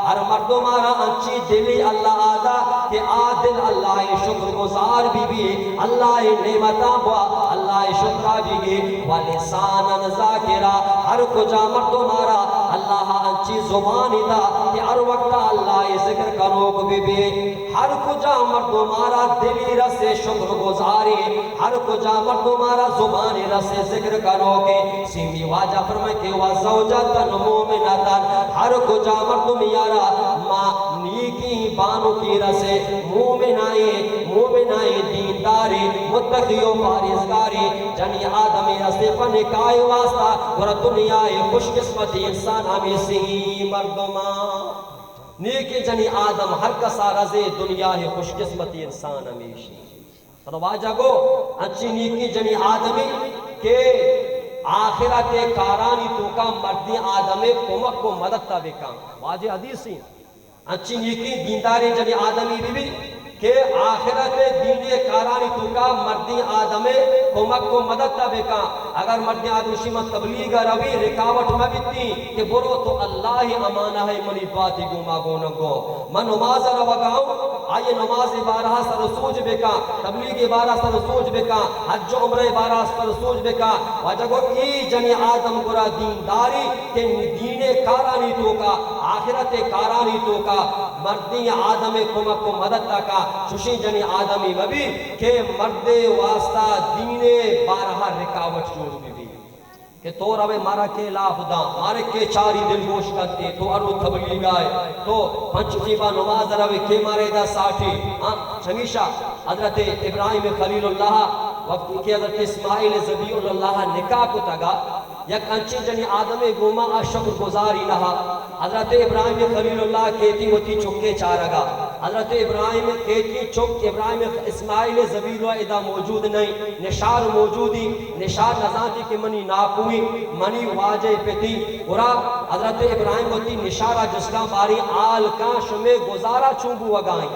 ہر مردم آرا انچی دلی اللہ آدا کہ آ دل اللہ شکر گزار بی بی، اللہ نعمتاں بوا، اللہ شکرا بی گی۔ و لسانا ذاکرا، ہر کجا مردم آرا اللہ انچی زبانی دا کہ ہر وقت اللہ ذکر کنوک بی بی۔ ہر کجا مردم آرا دلی رسے شکر گزاری، ہر کجا مردم آرا زبانی رسے ذکر کنوکے۔ سیمی واجہ فرمائے کہ و زوجتا مؤمنتا، ہر کجا مردم یارا ما نیکی بانکی رسے، مومنائیں، مومنائیں دینداریں، متقی و پاریزگاریں جنی آدمی رسے پہ نکاح واسطہ، گڑا دنیا خوش قسمتی انسان ہمیں سیمی مردمان۔ نیکیں جنی آدم ہر کسا رزے، دنیا خوش قسمتی انسان ہمیشی۔ پدا واجہ گو، انچی نیکیں جنی آدمی کہ آخرت کارانی توکا مردیں آدمے کمک و مدد تا بکن۔ واجہ حدیثی، انچی نیکیں دینداریں جنی آدمی بی بی کہ آخرت ءِ دین ءِ کارانی توکا مردیں آدم ءِ کمک و مدد ءَ بکاں۔ اگر مردیں آدم شی من تبلیغ ءَ روی، رکاوٹ مہ بیتی کہ برو تو اللہ ءِ امانہ ءَ منی باتی گوما گونگو۔ من نماز ءَ روگا اوں، آئی ءِ نماز ءِ بارہ ءَ سر و سوج بکاں، تبلیغ ءِ بارہ ءَ سر و سوج بکاں، حج و عمرہ ءِ بارہ ءَ سر و سوج بکاں۔ واجہ گو اے جنی آدم گرا دینداری کہ دین ءِ کارانی توکا، آخرت ءِ کارانی توکا مردیں آدم ءِ کمک و مدد ءَ کا، چوشیں جنی آدمے مہ بی کہ مرد ءِ واسطہ دین ءِ بارہ ءَ رکاوٹ جوڑ بہ بی کہ تو روے مارا کے لاپ داں، مارے کے چاری دلگوش کنتے، تو ارو تبلیغ ءَ ئے، تو پنچ ٹیما نماز ءَ روے، کے مارے دا ساٹے۔ ہاں، چمیشا حضرت ابراہیم خلیل اللہ وقتی کہ حضرت اسماعیل ذبیح اللہ نکاح کتگا، یک انچیں جنی آدمے گوما آ شکر گزاری نہ۔ حضرت ابراہیم خلیل اللہ کیتی وتی چکے چارگا۔ حضرت ابراہیم کیتی چک ابراہیم اسماعیل ذبیح اللہ ادا موجود نہیں، نشار موجودی، نشار نزانتی کہ منی ناکوئی، منی واجہ پتی۔ گڑا حضرت ابراہیم وتی نشارا جستاں باری آل کاں شمے گزارا چون بوگائیں۔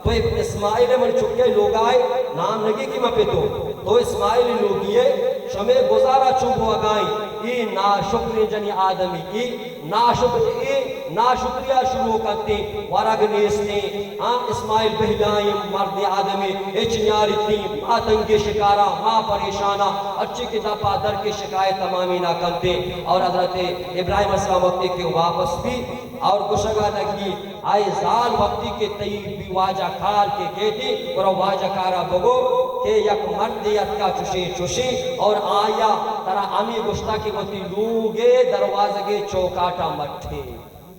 تو اسماعیل من چکے لوگائے نام نگی کہ من پتو۔ تو اسماعیل لوگیے شمے گزارا چون بوگائیں۔ ای ناشکریں جنی آدمی، ای ناشکر، ای ناشکریا شروع کرتے، ورگ نیستے۔ ہاں، اسماعیل بہلائیں مرد آدمی، ہچ نیارتی، ما تنگے شکارا، ما پریشانا، اچھی کہ دپا در کے شکایت تمامی نہ کرتے۔ اور حضرت ابراہیم السلام وقتی کہ واپس بھی اور گشگا لگی، آئی زال وقتی کہ تئی بی واجہ کار کہ کیتی، گڑا واجہ کارا بگو کہ یک مردے اتکا چشیں چشیں اور آیا ترا ہمے گشتا کہ وتی لوگے دروازگے چوکاٹا مٹے،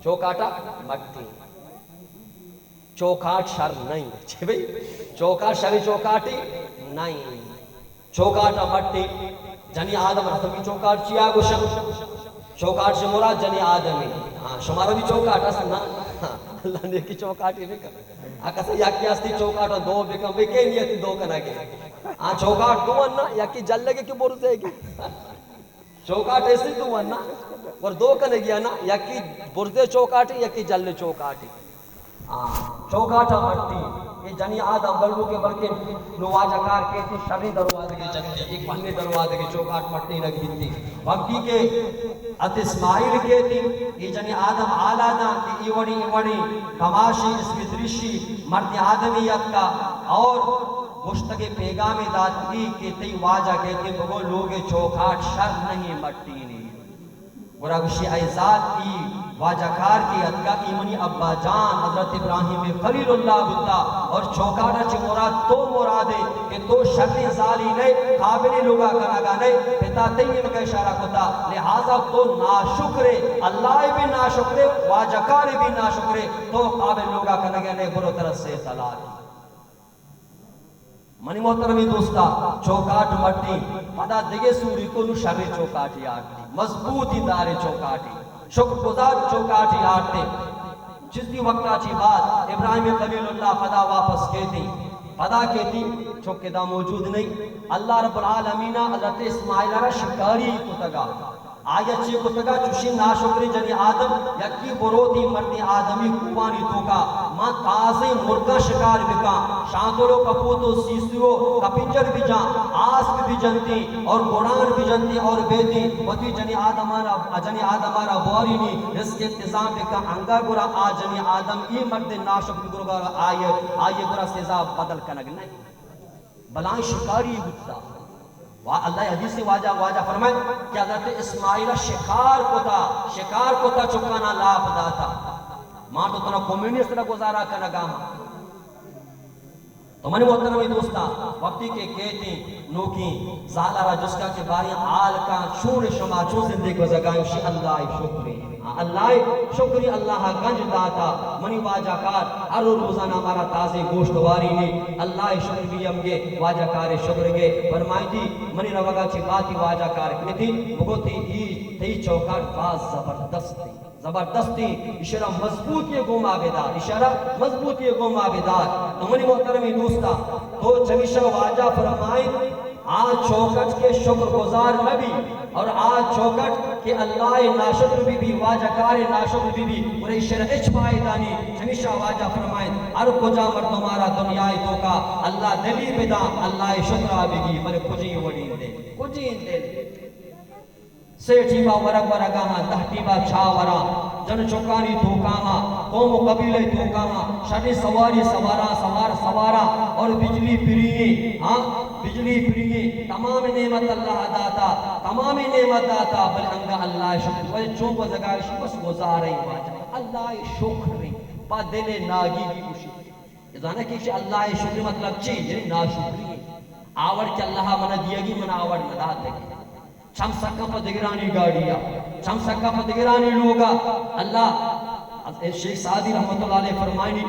چوکاٹا مٹے۔ چوکاٹ شر نہیں۔ چے بھئی؟ چوکاٹ شر چوکاٹی نہیں۔ چوکاٹ ء مٹی جنی آدم رسمی چوکاٹ چیا گوشاں؟ چوکاٹ چہ مراد جنی آدمی۔ ہاں، شمارا بھی چوکاٹ است نا؟ ہاں، اللہ نیکی چوکاٹی بکن۔ آ کسا یکی استی چوکاٹ دو بکن، بکے نیتی دو کنگے۔ ہاں، چوکاٹ دو انا، یکی جلگے کی برزے گی۔ چوکاٹ ایسی دو انا، ور دو کنگی انا، یکی برزے چوکاٹی، یکی جلے چوکاٹی۔ آ، چوکاٹا مٹی، اے جنی آدم بلو کہ بلکہ نو واجہ کار کیتی شریں دروازگے جنتی، ایک پہنے دروازگے چوکاٹ مٹی نگ بیتی۔ وقتی کہ ات اسماعیل کیتی، اے جنی آدم آلا دا کہ اے وڑی، اے وڑی کماشی اسپتریشی مرد آدمی یتکا اور گوشتگے پیغامے داتگی کہ تئی واجہ کیتی بگو لوگے چوکاٹ شر نہیں مٹی نہیں۔ گڑا گوشی، اے زال، ای واجہ کار کہ اتکا، ای منی ابا جان حضرت ابراہیم خلیل اللہ بوتا اور چوکاٹا چہ مراد تو مرادے کہ تو شریں زالی نئے، قابل لوگا کنگا نئے، پتا تئی نیمگا اشارہ کتا، لہذا تو ناشکرے، اللہ بھی ناشکرے، واجہ کار بھی ناشکرے، تو قابل لوگا کنگا نئے، برو ترا سے طلاق۔ منی محترمیں دوستا، چوکاٹ مٹی، پدا دگہ سوری کو نو شریں چوکاٹی آرتی، مضبوطی داریں چوکاٹی، شکر گزار چوکاٹی آرتی۔ چیزی وقتا چی بعد ابراہیم خلیل اللہ پدا واپس کیتی، پدا کیتی، چک ادا موجود نہیں۔ اللہ رب العالمین حضرت اسماعیل را شکاری کتگا۔ آیا چے کتگا؟ چوشیں ناشکریں جنی آدم، یکی بروتی مردیں آدمی کوبانی توکا، ما تازیں مرگاں شکار بکاں، شانتل و کپوت و سیسو و کپنجر بجاں، آسک بجنتیں اور گڑان بجنتیں اور بیتیں، وتی جنی آدمانا، جنی آدمارا بوارینی رزق انتظام بکاں، انگا گڑا آ جنی آدم ای مرد ناشکر گرگا آئیے، آئیے گڑا سزا بدل کنگ نہیں۔ بلائیں شکاری بوتا۔ وا-، اللہ حدیث واجہ، واجہ فرمائے کہ حضرت اسماعیل شکار کتا، شکار کتا چکانا لاپ داتا۔ ما تو تنا کمیونسٹ را گزارا کنگا ما۔ تو منی محترمیں دوستاں، وقتی کہ کیتیں نوکیں زالا را جسکا کہ باریں حال کا چون شما چون زندگی گزگائیں شی اللہ شکری۔ اللہ شکری، اللہ گنج داتا، منی واجہ کار ہر روزانہ مارا تازہ گوشت واری نے۔ اللہ شکر بھی ہم گے، واجہ کار شکر گے۔ فرمائیتی، منی روگا چی باتی واجہ کار کیتی، بگوتی ای تئی چوکاٹ باز زبردست، زبردستی، اشرا مضبوطی گوما بدار، اشرا مضبوطی گوما بدار۔ تو منی محترمی دوستا، تو چمیشا واجہ فرمائیت، آ چوکٹ کہ شکر گزار نہ بی اور آ چوکٹ کہ اللہ ءِ ناشکر بی بی، واجہ کار ءِ ناشکر بی بی، گڑا ایشرا ہچ فائدہ نی۔ ہمیشہ واجہ فرمائیں، ہر کجا مردمارا دنیا ءِ توکا اللہ دلی بدا، اللہ ءِ شکرا بگی، بلے کجیں وڑیں دل، کجیں دل۔ سے ٹیما ورگ ورگا ہاں، دہ ٹیما چا وراں، جن چکانی توکا ہاں، قوم و قبیلہ توکا ہاں، شریں سواری سواراں، سوار سواراں، اور بجلی پریے، ہاں، بجلی پریے، تمام نعمت اللہ داتا، تمام نعمت داتا، بلے انگا اللہ شکر، بلے چون گوزگا شی بس گزارے واجہ، اللہ شکر، پا دل ناگی بھی خوشی۔ زانہ کہ اللہ شکر مطلب چی؟ یعنی ناشکری۔ آوڑ کہ اللہ منا دیگی، منا آوڑ نہ داتگی۔ چم سکا پہ دگرانی گاڑی ءَ، چم سکا پہ دگرانی لوگ ءَ۔ اللہ، شیخ سعدی رحمت اللہ علیہ فرمائنی،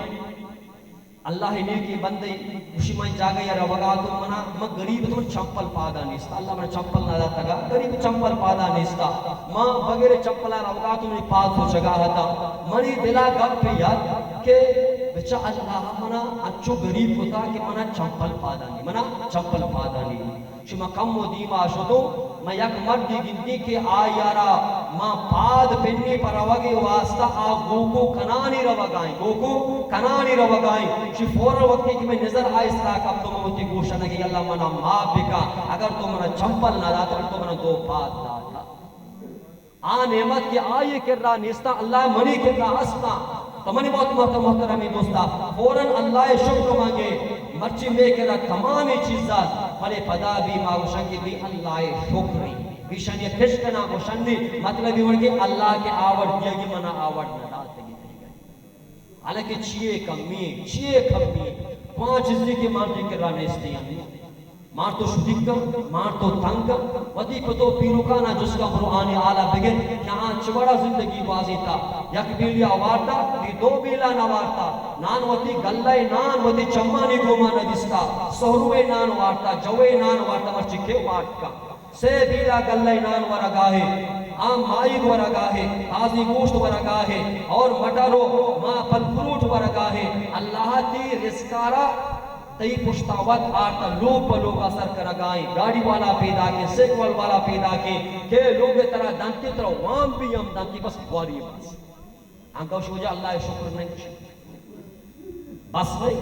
اللہ ءِ نیکیں بندے گوشی، من جاگہ ءَ روگا تو منا، من غریب تو من چمپل پادا نیستا، اللہ من چمپل نہ داتگا، غریب چمپل پادا نیستا، من بغیر چمپل ءَ روگا تو منی پاد سوچگا ہتا، منی دلا گپ یاد کہ بچا اللہ منا انچو غریب کتا کہ منا چمپل پادا نی، منا چمپل پادا نی۔ شما کمو دیما شتو، من یک مردے گندی کہ آئی ءَ را ما پاد پنی پہ روگ ءِ واسطہ آ گوکو کنانی روگائیں، گوکو کنانی روگائیں۔ شی فوراً وقتی کہ من نظر آئی سرا کپتو، من وتی گوشنگی، اللہ منا معاف بکا، اگر تو منا چمپل نہ داتا تو منا دو پاد داتا۔ آ نعمت کہ آئی کرا نیستا، اللہ منی کرا ہستا۔ تو منی بہت محت-، محترمی دوستا، فوراً اللہ شکر مانگے، مرچی مے کرا تمامی چیزا، بلے پدا بھی ما گوشن کہ بھی اللہ شکر، بھی شنی پشکنا گوشن نہیں، مطلب یہ کہ اللہ کے آور دیا کہ منا آور نہ داتگی۔ حالانکہ چیئے کمی، چیئے کمی، پانچ چیزی کہ مردی کرا نیستی ہیں۔ مار تو شدیگ کن، مار تو تنگ کن، وتی پت و پیرکانا جست کن، برو آنی حالا بگر کہ آ چہ وڑا زندگی گوازینتا۔ یک بیلیا وارتا، دی دو بیلا نہ وارتا۔ نان وتی گلہ نان وتی چمانی گوما نہ دیستا۔ سہروے نان وارتا، جوے نان وارتا، مرچی کے وارت کن۔ سے بیلا گلہ نان ورگا ہے، آ ماہیگ ورگا ہے، تازی گوشت ورگا ہے، اور مٹر و ما پھل فروٹ ورگا ہے۔ اللہ تی رزقارا تئی پشتا وت آرتا، لوگ پہ لوگا سر کنگائیں، گاڑی والا پیدا کے، سیکول والا پیدا کے، کہ لوگ ترا دنتی، ترا وام بھی ہم دنتی، بس گواری بس۔ انگا شوجا اللہ شکر نہیں۔ بس بھائی،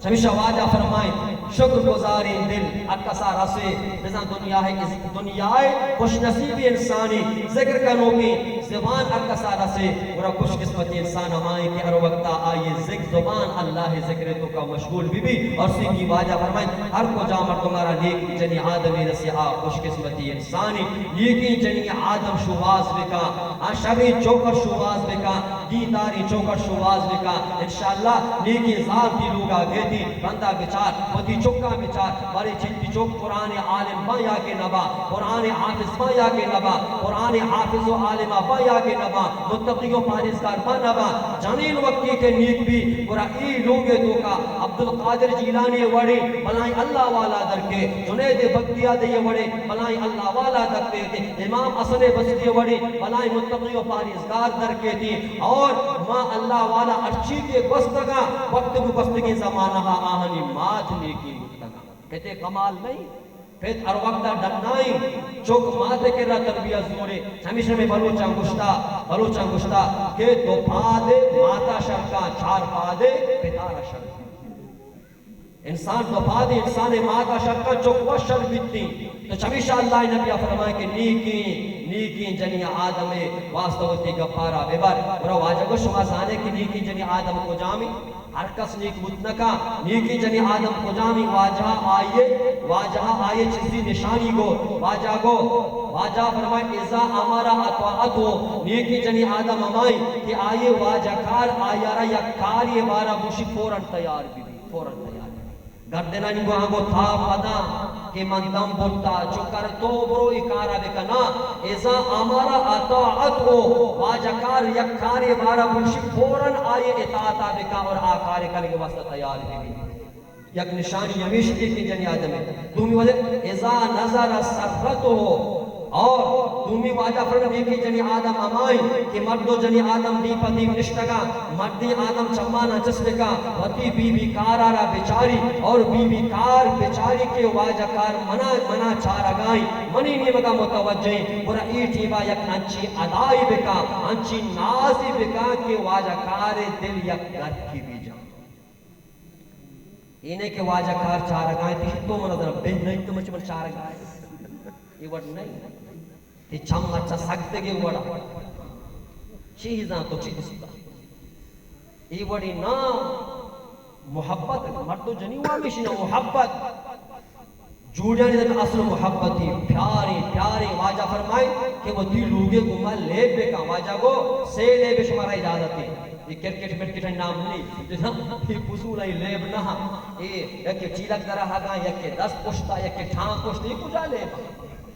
چمیشا واجہ فرمائیں، شکر گزاریں دل ہر کسا رسے، بزاں دنیا ہے، دنیا ہے خوش نصیبی انسانی، ذکر کنوکیں زبان ہر کسا رسے، گڑا خوش قسمتی انسان ہمائیں کہ ہر وقتا آئی ذکر، زبان اللہ ذکر توکا مشغول بی بی۔ اور سیدھی واجہ فرمائیں، ہر کجا مردمارا نیک جنی آدمی رسے، آ خوش قسمتی انسانی، نیکی جنی آدم شوہاز بکا، آ شریں چوکر شوہاز بکا، دینداری چوکر شوہاز بکا۔ انشاءاللہ نیکی زال تی لوگا گیتی، بندہ بچار، وتی چکا بچار، بارے چنتی چوک قرآن عالم با یا کہ نبا، قرآن حافظ با یا کہ نبا، قرآن حافظ و عالم با یا کہ نبا، متقی و پاریزگار با نبا۔ جنین وقتی کہ نیک بی، گڑا ای لوگے توکا عبدالقادر جیلانی وڑیں بلائیں اللہ والا درکے، جنید بغدادی وڑیں بلائیں اللہ والا درکے، امام حسن بصری وڑیں بلائیں متقی و پاریزگار درکے تھی۔ اور ما اللہ والا ہرچی کے گوستگا وقت گو گوستگیں زمانہ آہانی مات نیکی بوتگا۔ کتے کمال نہیں؟ پت ہر وقت ڈنائیں، چوک مات کرا تربیت زورے۔ ہمیشہ میں بلوچاں گشتا، بلوچاں گشتا کہ دو پاد ماتا شرکا، چار پاد پتارا شرکا۔ انسان دو پادی انسان ماتا شرکا چک و شر بیتی۔ تو چمیشا اللہ نبی فرمائے کہ نیکی، نیکی جنی آدم واسطہ وتی گپارا ببر۔ گڑا واجہ گو شما زانے کہ نیکی جنی آدم کجامی؟ ہر کس نیک بوت نکا۔ نیکی جنی آدم کجامی؟ واجہ آئیے، واجہ آئیے چیزی نشانی گو۔ واجہ گو، واجہ فرمائے، اذا امر اطاعت ہو، نیکی جنی آدم ہمائی کہ آئیے واجہ کار آیا را یک کاری بارا بوشی فوراً تیار بی۔ فوراً تیار۔ گردنانی گوہاں گو تھا پدا کہ من دم برتا، چکر تو برو ای کارا بکنا۔ اذا امر اطاعت او، واجہ کار یک کارے بارا بوشی فوراً آئی اطاعتا بکا اور آ کارے کنگے واسطہ تیار بی۔ یک نشانی ہمیش کہ جنی آدم ہے۔ دومی وجہ، اذا نظر سرت ہو، اور دومی واجہ فرمائے کہ جنی آدم ہمائیں کہ مرد و جنی آدم دی پہ دی نشتگاں، مردی آدم چمانا چست کا، وتی بی بی کارا را بچاری اور بی بی کار بچاری کہ واجہ کار منا، منا چارگائیں، منی نیمگا متوجہیں، گڑا ای ٹیما یک انچی ادائی بکا، انچی نازی بکا کہ واجہ کار دل یک گرکی بی جان۔ اینہ کہ واجہ کار چارگائیں، تشی تو منا در بہ نہیں تو مچ من چارگائیں۔ یہ وڑ نہیں۔ تی چم اچھا سک دگے وڑا۔ چیزاں تو چی دستا؟ ای وڑی نا محبت، مرد و جنی وامیشی نا محبت۔ جوڑیانی در اصل محبتی، پیاری، پیاری۔ واجہ فرمائے کہ وتی لوگے گما لیب بکن۔ واجہ گو سے لیب شمارا اجازت ہے۔ یہ کرکٹ مرکٹ نام نہیں۔ یہ فضول ہے، لیب نہ۔ یہ یک چیلک درہگا، یک دست پشتا، یک ٹھان پشتا، یہ کجا لیب؟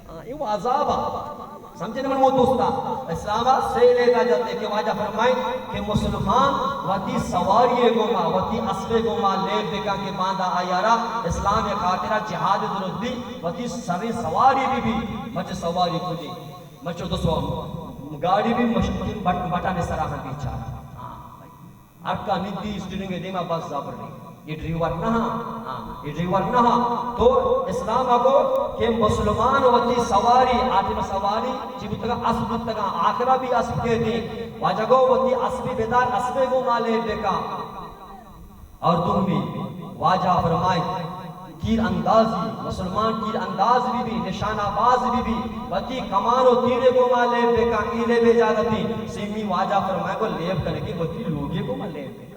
ہاں، اے وَ عذاب آ۔ سمجھے من مو دوستا؟ اسلام آ سے لیب اجازت ہے کہ واجہ فرمائیں کہ مسلمان وتی سواری گوما، وتی اسب گوما لیب بکا کہ باندا آیارا اسلام خاطرا جہاد درست بی، وتی سرے سواری بی بی، مچ سواری کجی، مچ دو سو گاڑی بی مشکل بٹ-، بٹن سرا ہم بیچارہ۔ ہاں۔ ہر کا ندی اسٹیئرنگ دیما بس زبر نہیں۔ یہ ڈرائیور نہ ہاں، ہاں، یہ ڈرائیور نہ ہاں۔ تو اسلام آ گو کہ مسلمان وتی سواری، آٹم سواری، چی بوتگا اسب بوتگا، آخرا بھی اسب کے دی۔ واجہ گو وتی اسبی بدار، اسبے گوما لیب بکا۔ اور دومی واجہ فرمائے، تیر اندازی، مسلمان تیر انداز بی بی، نشانہ باز بی بی، وتی کمان و تیرے گوما لیب بکا، ای لیب اجازتی۔ سیمی واجہ فرمائے گو لیب کنگی وتی لوگے گوما لیب بکا۔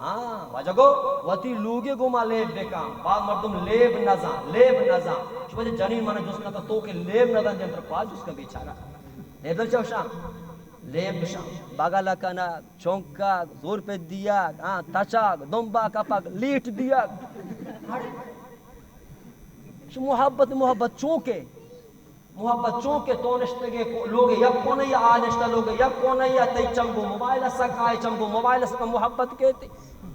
ہاں، واجہ گو وتی لوگے گوما لیب بکا۔ بعض مردم لیب نزان، لیب نزان۔ شما جنین منا جست نہ تو کہ لیب نزان جن پر پا جست کا بیچارہ۔ لیب نزان چوشاں؟ لیب نشان۔ بغل کنگ، چونکگ، زور پہ دیگ، ہاں، تچگ، دمبا کپگ، لیٹ دیگ۔ اڑے، شو محبت، محبت چونکہ، محبت چونکہ تو نشتگے کو-، لوگ یک کونے یا آ نشتہ لوگ یک کونے یا تئی چنگو موبائل اسک، آئے چنگو موبائل اسک، محبت کے تی؟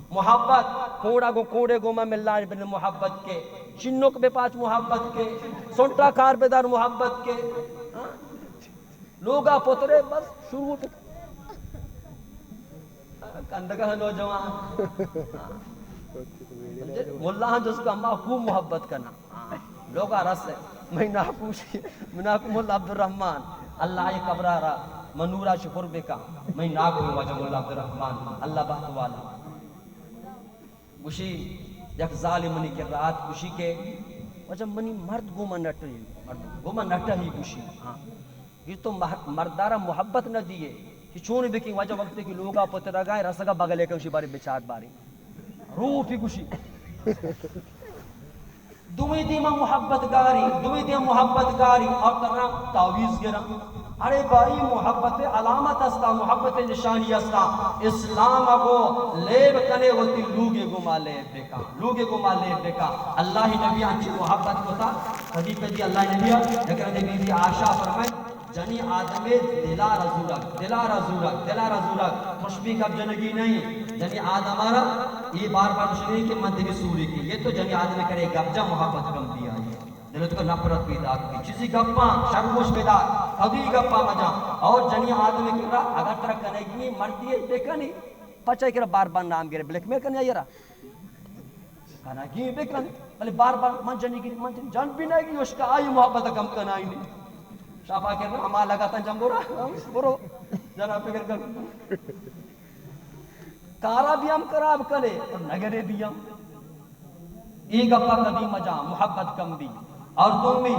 محبت کوڑا گو کوڑے گو ما ملان بن محبت کے، چنک بے پاچ محبت کے، سنٹا کار بے دار محبت کے۔ ہاں؟ لوگا پترے بس شروع بکن۔ کندگا نوجوان۔ ملا ہم جس کا ما خوب محبت کنا۔ لوگا رس ہے۔ میں ناکو شی، میں ناکو ملا عبدالرحمن۔ اللہ آئی قبرہ را منورا شکر بکا۔ میں ناکو واجہ ملا عبدالرحمن۔ اللہ بہت والا۔ گوشی، یک زالے منی کرا آت، گوشی کہ واجہ منی مرد گوما نٹہی، مرد گوما نٹہی گوشی۔ ہاں۔ گوشی تو مہ-، مردارا محبت نہ دیئے۔ کہ چون بکیں واجہ وقتے کہ لوگا پترگائیں رسگا بغلے کن شی بارے بچار بارے۔ روپی گوشی۔ دوئیں دیما محبت گاری، دوئیں دیما محبت گاری، اور ترا تعویذ گرا۔ اڑے بھائی، محبت علامت استا، محبت نشانی استا۔ اسلام اگو لیب کنے وتی لوگے گما لیب بکا، لوگے گما لیب بکا۔ اللہ نبی انچی محبت کتا، کدی کدی اللہ نبی یک رندے بی بی عائشہ فرمائے، جنی آدمے دلارا زورگ، دلارا زورگ، دلارا زورگ، خوشبی گپ جنگی نہیں۔ جنی آدمارا یہ بار بار گوشگی کہ من دگہ سوری کی، یہ تو جنی آدمے کرے گپ جا محبت کم بھی آئی۔ دل تو نفرت پیدا کی، چیزی گپاں شرموش پیدا، کدی گپا مجا۔ اور جنی آدمے کرا اگر ترا کنگی مردی بکنی، پچائی کرا بار بار نام گرے، بلیک میل کنی آئی را۔ کنگی بکن، بلے بار بار من جنی گری، من جنی جن بھی نہیں گی، اس کا آئی محبت کم کنائی نہیں۔ شافا کرنا، ہما لگا تن جم برو، برو، جنا فکر کر۔ کارا بھی ہم خراب کنے، اور نگرے بھی ہم۔ ای گپا کدی مجا، محبت کم بھی۔ اور دومی،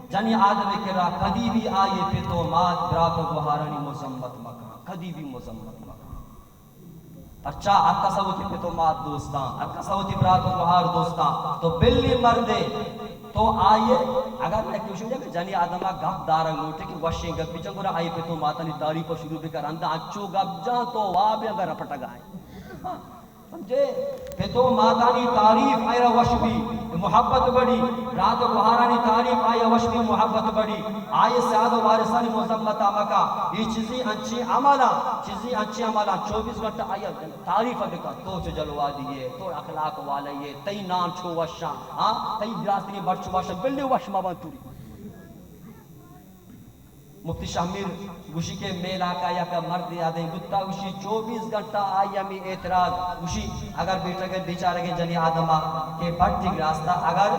جنی آدم کرا کدی بھی آئی پت و مات، برات و گوہارانی مذمت مکن، کدی بھی مذمت مکن۔ پرچا ہر کسا وتی پت و مات دوستاں، ہر کسا وتی برات و گوہار دوستاں۔ تو بلی مردے، تو آئیے، اگر نہ کہ جنی آدما گپ دارگ لوٹے کہ وشیں گپ بجن، گڑا آئی پت و ماتانی تعریف شروع بکر، اندا انچو گپ جان تو واب اگر رپٹگائیں۔ سمجھے؟ پت و ماتانی تعریف آئرا وش بی، محبت بڑی، برات و گوہارانی تعریف آئیا وش بی، محبت بڑی، آئی سیاد و وارثانی مذمت مکا۔ یہ چیزی انچی عملا، چیزی انچی عملا، چوبیس گھنٹہ آئی تعریف بکن، تو چو جلوہ دیئے، تو اخلاق والئے، تئی نام چو وشاں، ہاں، تئی دراستگیں بر چو وشاں، بلے وش مبان توری۔ مفتی شاہ میر گوشی کہ مئے علاقہ یک مردے آدمی بوتا، گوشی چوبیس گھنٹہ آئی ہمے اعتراض، گوشی اگر بیٹگے بیچارگے جنی آدما کہ بٹ گراستا، اگر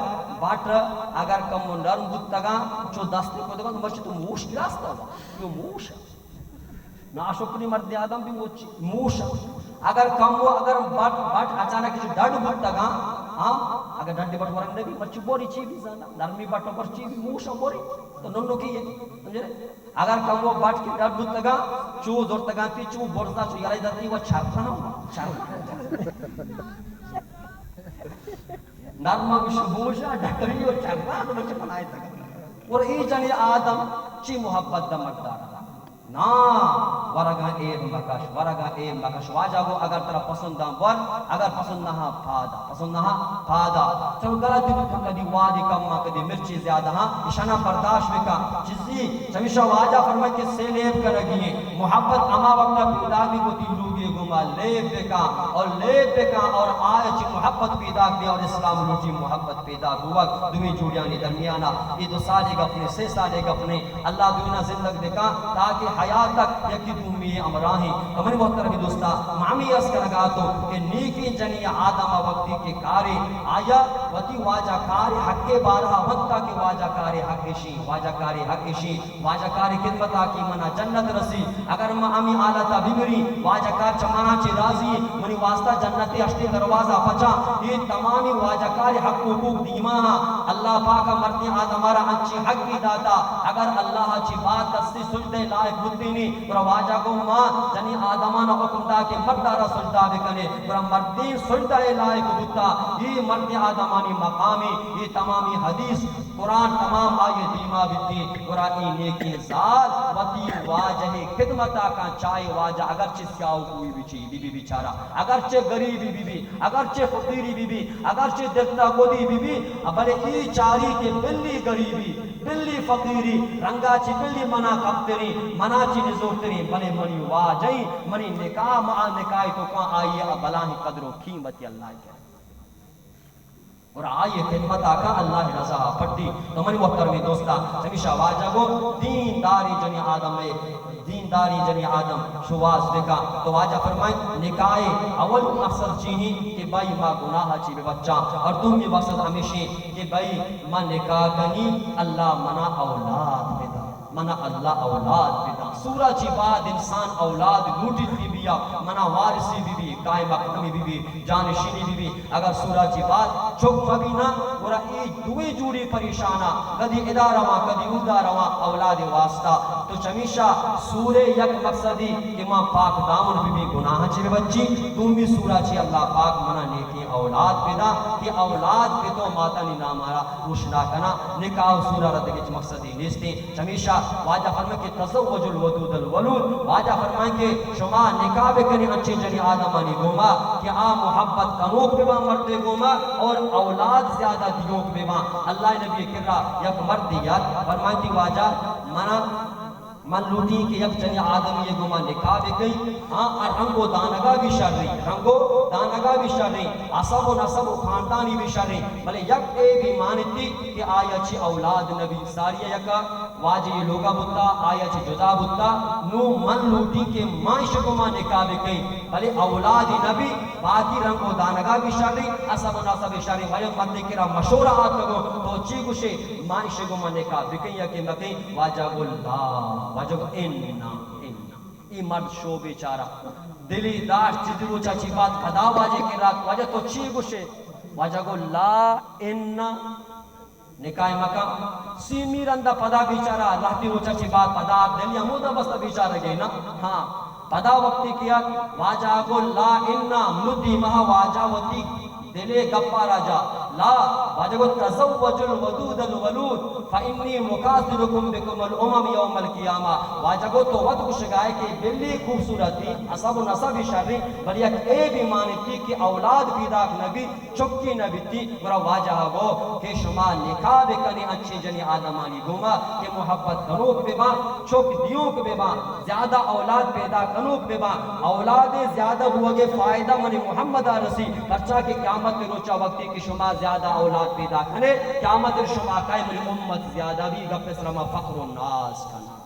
بٹ اگر کمو نرم بوتگاں، چو دست کتگاں، مرچی تو موش گراستا، تو موش۔ ناشکری مردے آدم بھی موچی، موش۔ اگر کمو، اگر بٹ، بٹ اچانک چو ڈڈ بوتگاں، ہاں، اگر ڈڈ بٹ ورگ نبی، مرچی بوری چی بھی زانا، نرمی بٹ مرچی بھی موش بوری، تو ننو کی ہے، سمجھے؟ اگر کمو بٹ کی ڈڈ بوتگاں، چو زورتگاں تی، چو برزا، چو یلے دتی و چرنا، چرنا۔ نرم گوش بوشا، ڈکری و چرنا تو بچے بنائے تگا۔ اور ای جنی آدم چی محبت دا مردار۔ نا، ورگا اے مکش، ورگا اے مکش۔ واجہ گو اگر ترا پسند آں بور، اگر پسند نہ آں پادا، پسند نہ آں پادا۔ چلو غلطی بکن، کدی وادی کم آں، کدی مرچی زیادہ آں، اشانا برداشت بکن۔ چیزی چمیشا واجہ فرمائے کہ سے لیب کنگی ہیں۔ محبت ہما وقتا پیدا بھی ہوتی لوگے گما لیب بکن اور لیب بکن اور آئے چی محبت پیدا دی اور اسلام لوٹی محبت پیدا بوگ دوئیں جوڑیانی درمیانا۔ اے دو سالے گپ نے، سے سالے گپ نے، اللہ دوئینا زندگ بکن تاکہ حیات تک یکی دومی ہمراہیں۔ تو منی محترمی دوستا، ما ہمی عرض کنگا تو کہ نیکی جنی آدم وقتی کہ کارے آیا وتی واجہ کارے حق بارہ وقتا کہ واجہ کارے حق شی، واجہ کارے حق شی۔ واجہ کاری خدمتا کہ منا جنت رسی، اگر ما ہمی حالتا بمری، واجہ کار چہ منا چہ راضی، منی واسطہ جنت ہشتیں دروازہ پچا۔ اے تمامی واجہ کاری حق حقوق دیما ہاں۔ اللہ پاک مردیں آدمارا انچیں حقی داتا، اگر اللہ چی بات دستی سجدہ لائق بوتینی، گڑا واجہ گو ما جنی آدمانا حکم دا کہ مردارا سجدہ بکنے، گڑا مردین سجدہ لائق بوتا۔ اے مردیں آدمانی مقامی، اے تمامی حدیث قرآن تمام آئی دیما بیتی، گڑا ای نیکیں زال وتی واجہ خدمتا کن، چاہے واجہ اگرچہ سیاہ و کوئی بچی بی بی بیچارہ، اگرچہ غریبی بی بی، اگرچہ فقیری بی بی، اگرچہ دلتا گودی بی بی، بلے ای چاری کہ بلی غریبی، بلی فقیری، رنگا چی بلی منا کمتری، منا چی نزورتری، بلے منی واجہی، منی نکاح ما نکاح تو کن آئی بلاہیں قدر و قیمتی اللہ کرے۔ اور آئی خدمت آکا اللہ رضا پٹی۔ تو منی محترمی دوستا، چمیشا واجہ گو دینداری جنی آدم ہے، دینداری جنی آدم شواز بکا۔ تو واجہ فرمائیں، نکاح اول مقصد چی ہیں کہ بھائی ما گناہ چی بے بچا، اور دومی مقصد ہمیشی کہ بھائی ما نکاح کنی، اللہ منا اولاد بدا۔ منا اللہ اولاد بداں۔ سورا چی بعد انسان اولاد لوٹیت بی بی یا منا وارثی بی بی، قائم مقامی بی بی، جانشینی بی بی۔ اگر سورا چی بعد چک مبی نا، گڑا ای دوئیں جوڑی پریشانا، کدی ادا رواں، کدی اودا رواں اولاد واسطہ۔ تو چمیشا سورے یک مقصدی کہ ما پاک دامن بی بی گناہ چی بچی، دومی سورا چی اللہ پاک منا نیکی اولاد بداں کہ اولاد پت و ماتانی نامارا روشنا کنا۔ نکاح و سورا را دگہ ہچ مقصدی نیستی۔ چمیشا واجہ فرمائے کہ تزوج الودود الولود، واجہ فرمائے کہ شما نکاح بکنی انچیں جنی آدمانی گوما کہ آ محبت کنوک بباں مردے گوما اور اولاد زیادہ دیوک بباں۔ اللہ نبی کرا یک مردی یات فرمائیتی، واجہ منا، من لوٹی کہ یک جنی آدمی گوما نکاح بکئی، آ، آ رنگ و دانگا بھی شریں، رنگ و دانگا بھی شریں، حسب و نسب و خاندانی بھی شریں، بلے یک عیبی مانتی کہ آیا چی اولاد نبی۔ ساری یکا واجہ یہ لوگا بوتا، آیا چی جدا بوتا۔ نو من لوٹی کہ ما ایش گوما نکاح بکئی، بلے اولاد نبی، باقی رنگ و دانگا بھی شریں، حسب و نسب شریں۔ ویو مردے کرا مشورہ آتگو، تو چی گوشے، ما ایش گوما نکاح بکئی یا کہ مکئی؟ واجہ گو لا، واجہ گو انا، انا۔ ای مرد شو بیچارہ دلی داشت، چیزی روچا چی بات پدا واجہ کرا، واجہ تو چی گوشے؟ واجہ گو لا انا۔ نکاح مکن۔ سیمی رندا پدا بیچارہ لہتی روچا چی بعد پدا دلی ہمودا بستا بیچارہ گئے نا۔ ہاں، پدا وقتی کیا واجہ گو لا انا، مدی مہا واجہ وتی دلے گپا راجا۔ لا، واجہ گو تزوج الودود الولود فانی مکاثرکم بکم الامم یوم القیامہ۔ واجہ گو تو وت گشگائے کہ بلی خوبصورتی، حسب و نسب شری، بل یک عیبی مانتی کہ اولاد پیداک نبی۔ چکی نہ بیتی، گڑا واجہ گو کہ شما نکاح بکنے انچیں جنی آدمانی گوما کہ محبت کنوک بباں، چک دیوک بباں، زیادہ اولاد پیدا کنوک بباں۔ اولاد زیادہ بوگے فائدہ منی محمد رسی، پرچا کہ قیامت روچا وقتی کہ شما زیادہ اولاد پیدا کنے، قیامت شما کائے منی امت زیادہ بی، گپ سرما فخر و ناز کنا۔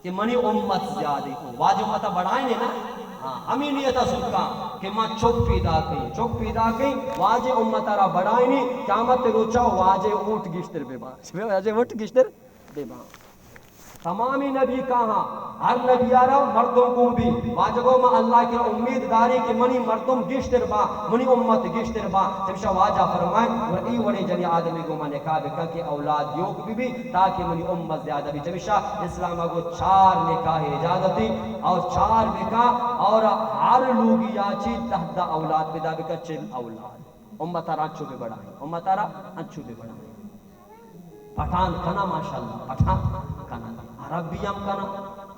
کہ منی امت زیادہ کو، واجہ امت بڑھائیں نا۔ ہاں، ہمیں نیت سکا کہ ما چک پیدا کہیں، چک پیدا کہیں، واجہ امت را بڑھائیں، قیامت روچا واجہ اوٹ گشتر بے با، واجہ اوٹ گشتر بے با۔ تمامی نبی کہاں، ہر نبی آرا مردم گون بی، واجہ گو ما اللہ کے امید داری کہ منی مردم گشتر با، منی امت گشتر با۔ چمشا واجہ فرمائیں، اور ای وڑے جنی آدمی گو ما نکاح بکن کہ اولاد یوک بی بی، تاکہ منی امت زیادہ بی۔ چمشا اسلام گو چار نکاح اجازتی اور چار بکا اور ہر لوگی آچی دہ دہ اولاد پیدا بکا، چل اولاد۔ امت را انچو بے بڑھائیں، امت را انچو بے بڑھائیں۔ پٹھان کنا، ماشاءاللہ، پٹھان کنا، عربی ہم کنا۔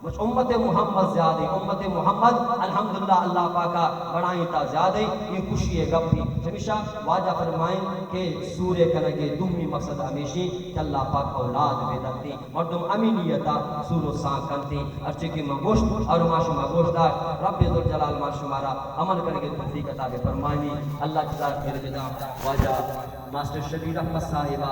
مچ امت محمد زیادہ، امت محمد الحمدللہ اللہ پاکا بڑھائیں تا زیادہ، یہ خوشی ہے گپی۔ چمیشا واجہ فرمائیں کہ سورے کنگے دومی مقصد ہمیشی کہ اللہ پاک اولاد بے دنتی۔ مردم ہمیں نیتا سور و سان کنتی، ہرچی کہ ما گوشت اور ما شما گوشت داشت۔ رب ذوالجلال ما شمارا عمل کنگے توفیق عطا بے فرمائنی۔ اللہ جزاک خیر جزا۔ واجہ ماسٹر شبیر احمد صاحبہ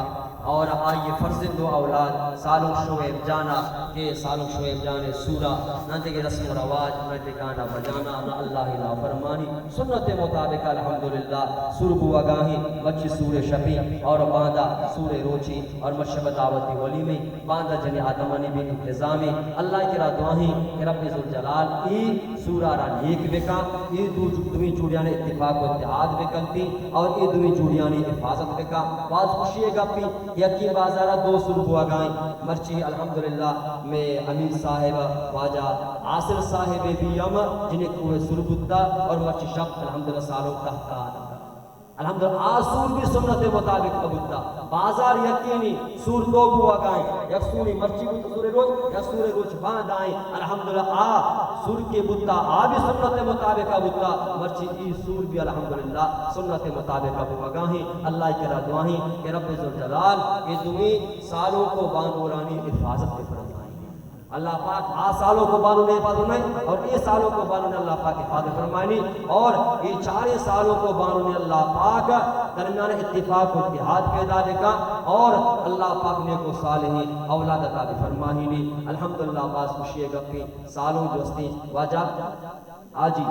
اور آئی فرزند و اولاد سالونک شعیب جانا کہ سالونک شعیب جان سورا نہ دگہ رسم و رواج، نہ دگہ گانا بجانا، نہ اللہ نافرمانی، سنت مطابق الحمدللہ سور بوگاہیں، مچی سور شپی اور باندا سور روچی اور مشب دعوتی ولیمی، باندا جنی آدمانی بھی انتظامی۔ اللہ کرا دعائیں کہ رب ذوالجلال ای سورا را نیک بکا، ای دو دوی جوڑیانی اتفاق و اتحاد بکنتی اور ای دوی جوڑیانی حفاظت بکا۔ باز خوشی گپی، یکی بازارا دو سور بوگائیں۔ مرچی الحمدللہ میں امیر صاحب واجہ آصف صاحب بھی ہم جنہیں کوہ سور بوتا اور مرچی شب الحمدللہ سالونک تحت الحمدللہ، آ سور بھی سنت مطابق بوتا۔ بازار یکینی، سور دو بوگائیں، یک سوری مرچی بوت سور روچ، یک سور روچ باندائیں۔ الحمدللہ، آ سور کے بوتا، آ بھی سنت مطابق بوتا۔ مرچی ای سور بھی الحمدللہ سنت مطابق بوگاہیں۔ اللہ کرا دعائیں کہ رب ذوالجلال یہ دوی سالونک و بانورانی حفاظت فرمائیں۔ اللہ پاک آ سالونک و بانونے حفاظت فرمائے اور اے سالونک و بانونے اللہ پاک حفاظت فرمائنی اور اے چاریں سالونک و بانونے اللہ پاک درمیان اتفاق و اتحاد پیدا بکا اور اللہ پاک نیک و صالحیں اولاد عطا بفرمائنی۔ الحمدللہ، باز خوشی گپی سالونک جو استی واجہ حاجی،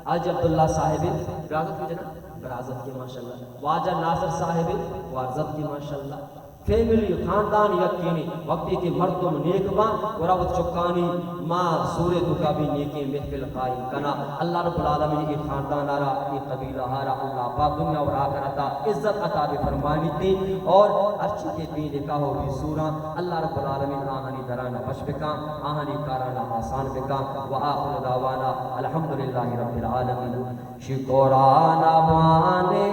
حاجی عبداللہ صاحب برازت کی جناب، برازت کی ماشاءاللہ، واجہ ناصر صاحب وارزت کی ماشاءاللہ۔ فیملی، خاندان یکینی، وقتی کہ مردم نیک باں، گڑا وت چکانی ماں سورے توکا بھی نیکیں محفل قائم کنا۔ اللہ رب العالمین ای خاندان آرا، ای قبیلہ آرا اللہ پاک دنیا اور آخرتا عزت عطا بفرمائنیتی اور ہرچی کہ بے نکاح و بے سوراں اللہ رب العالمین آہانی درانا وش بکاں، آہانی کارانا آسان بکاں۔ و آخر دعوانا الحمدللہ رب العالمین۔ شی قرآن بانے،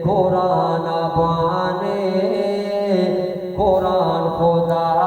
قرآن بانے، قرآن خدا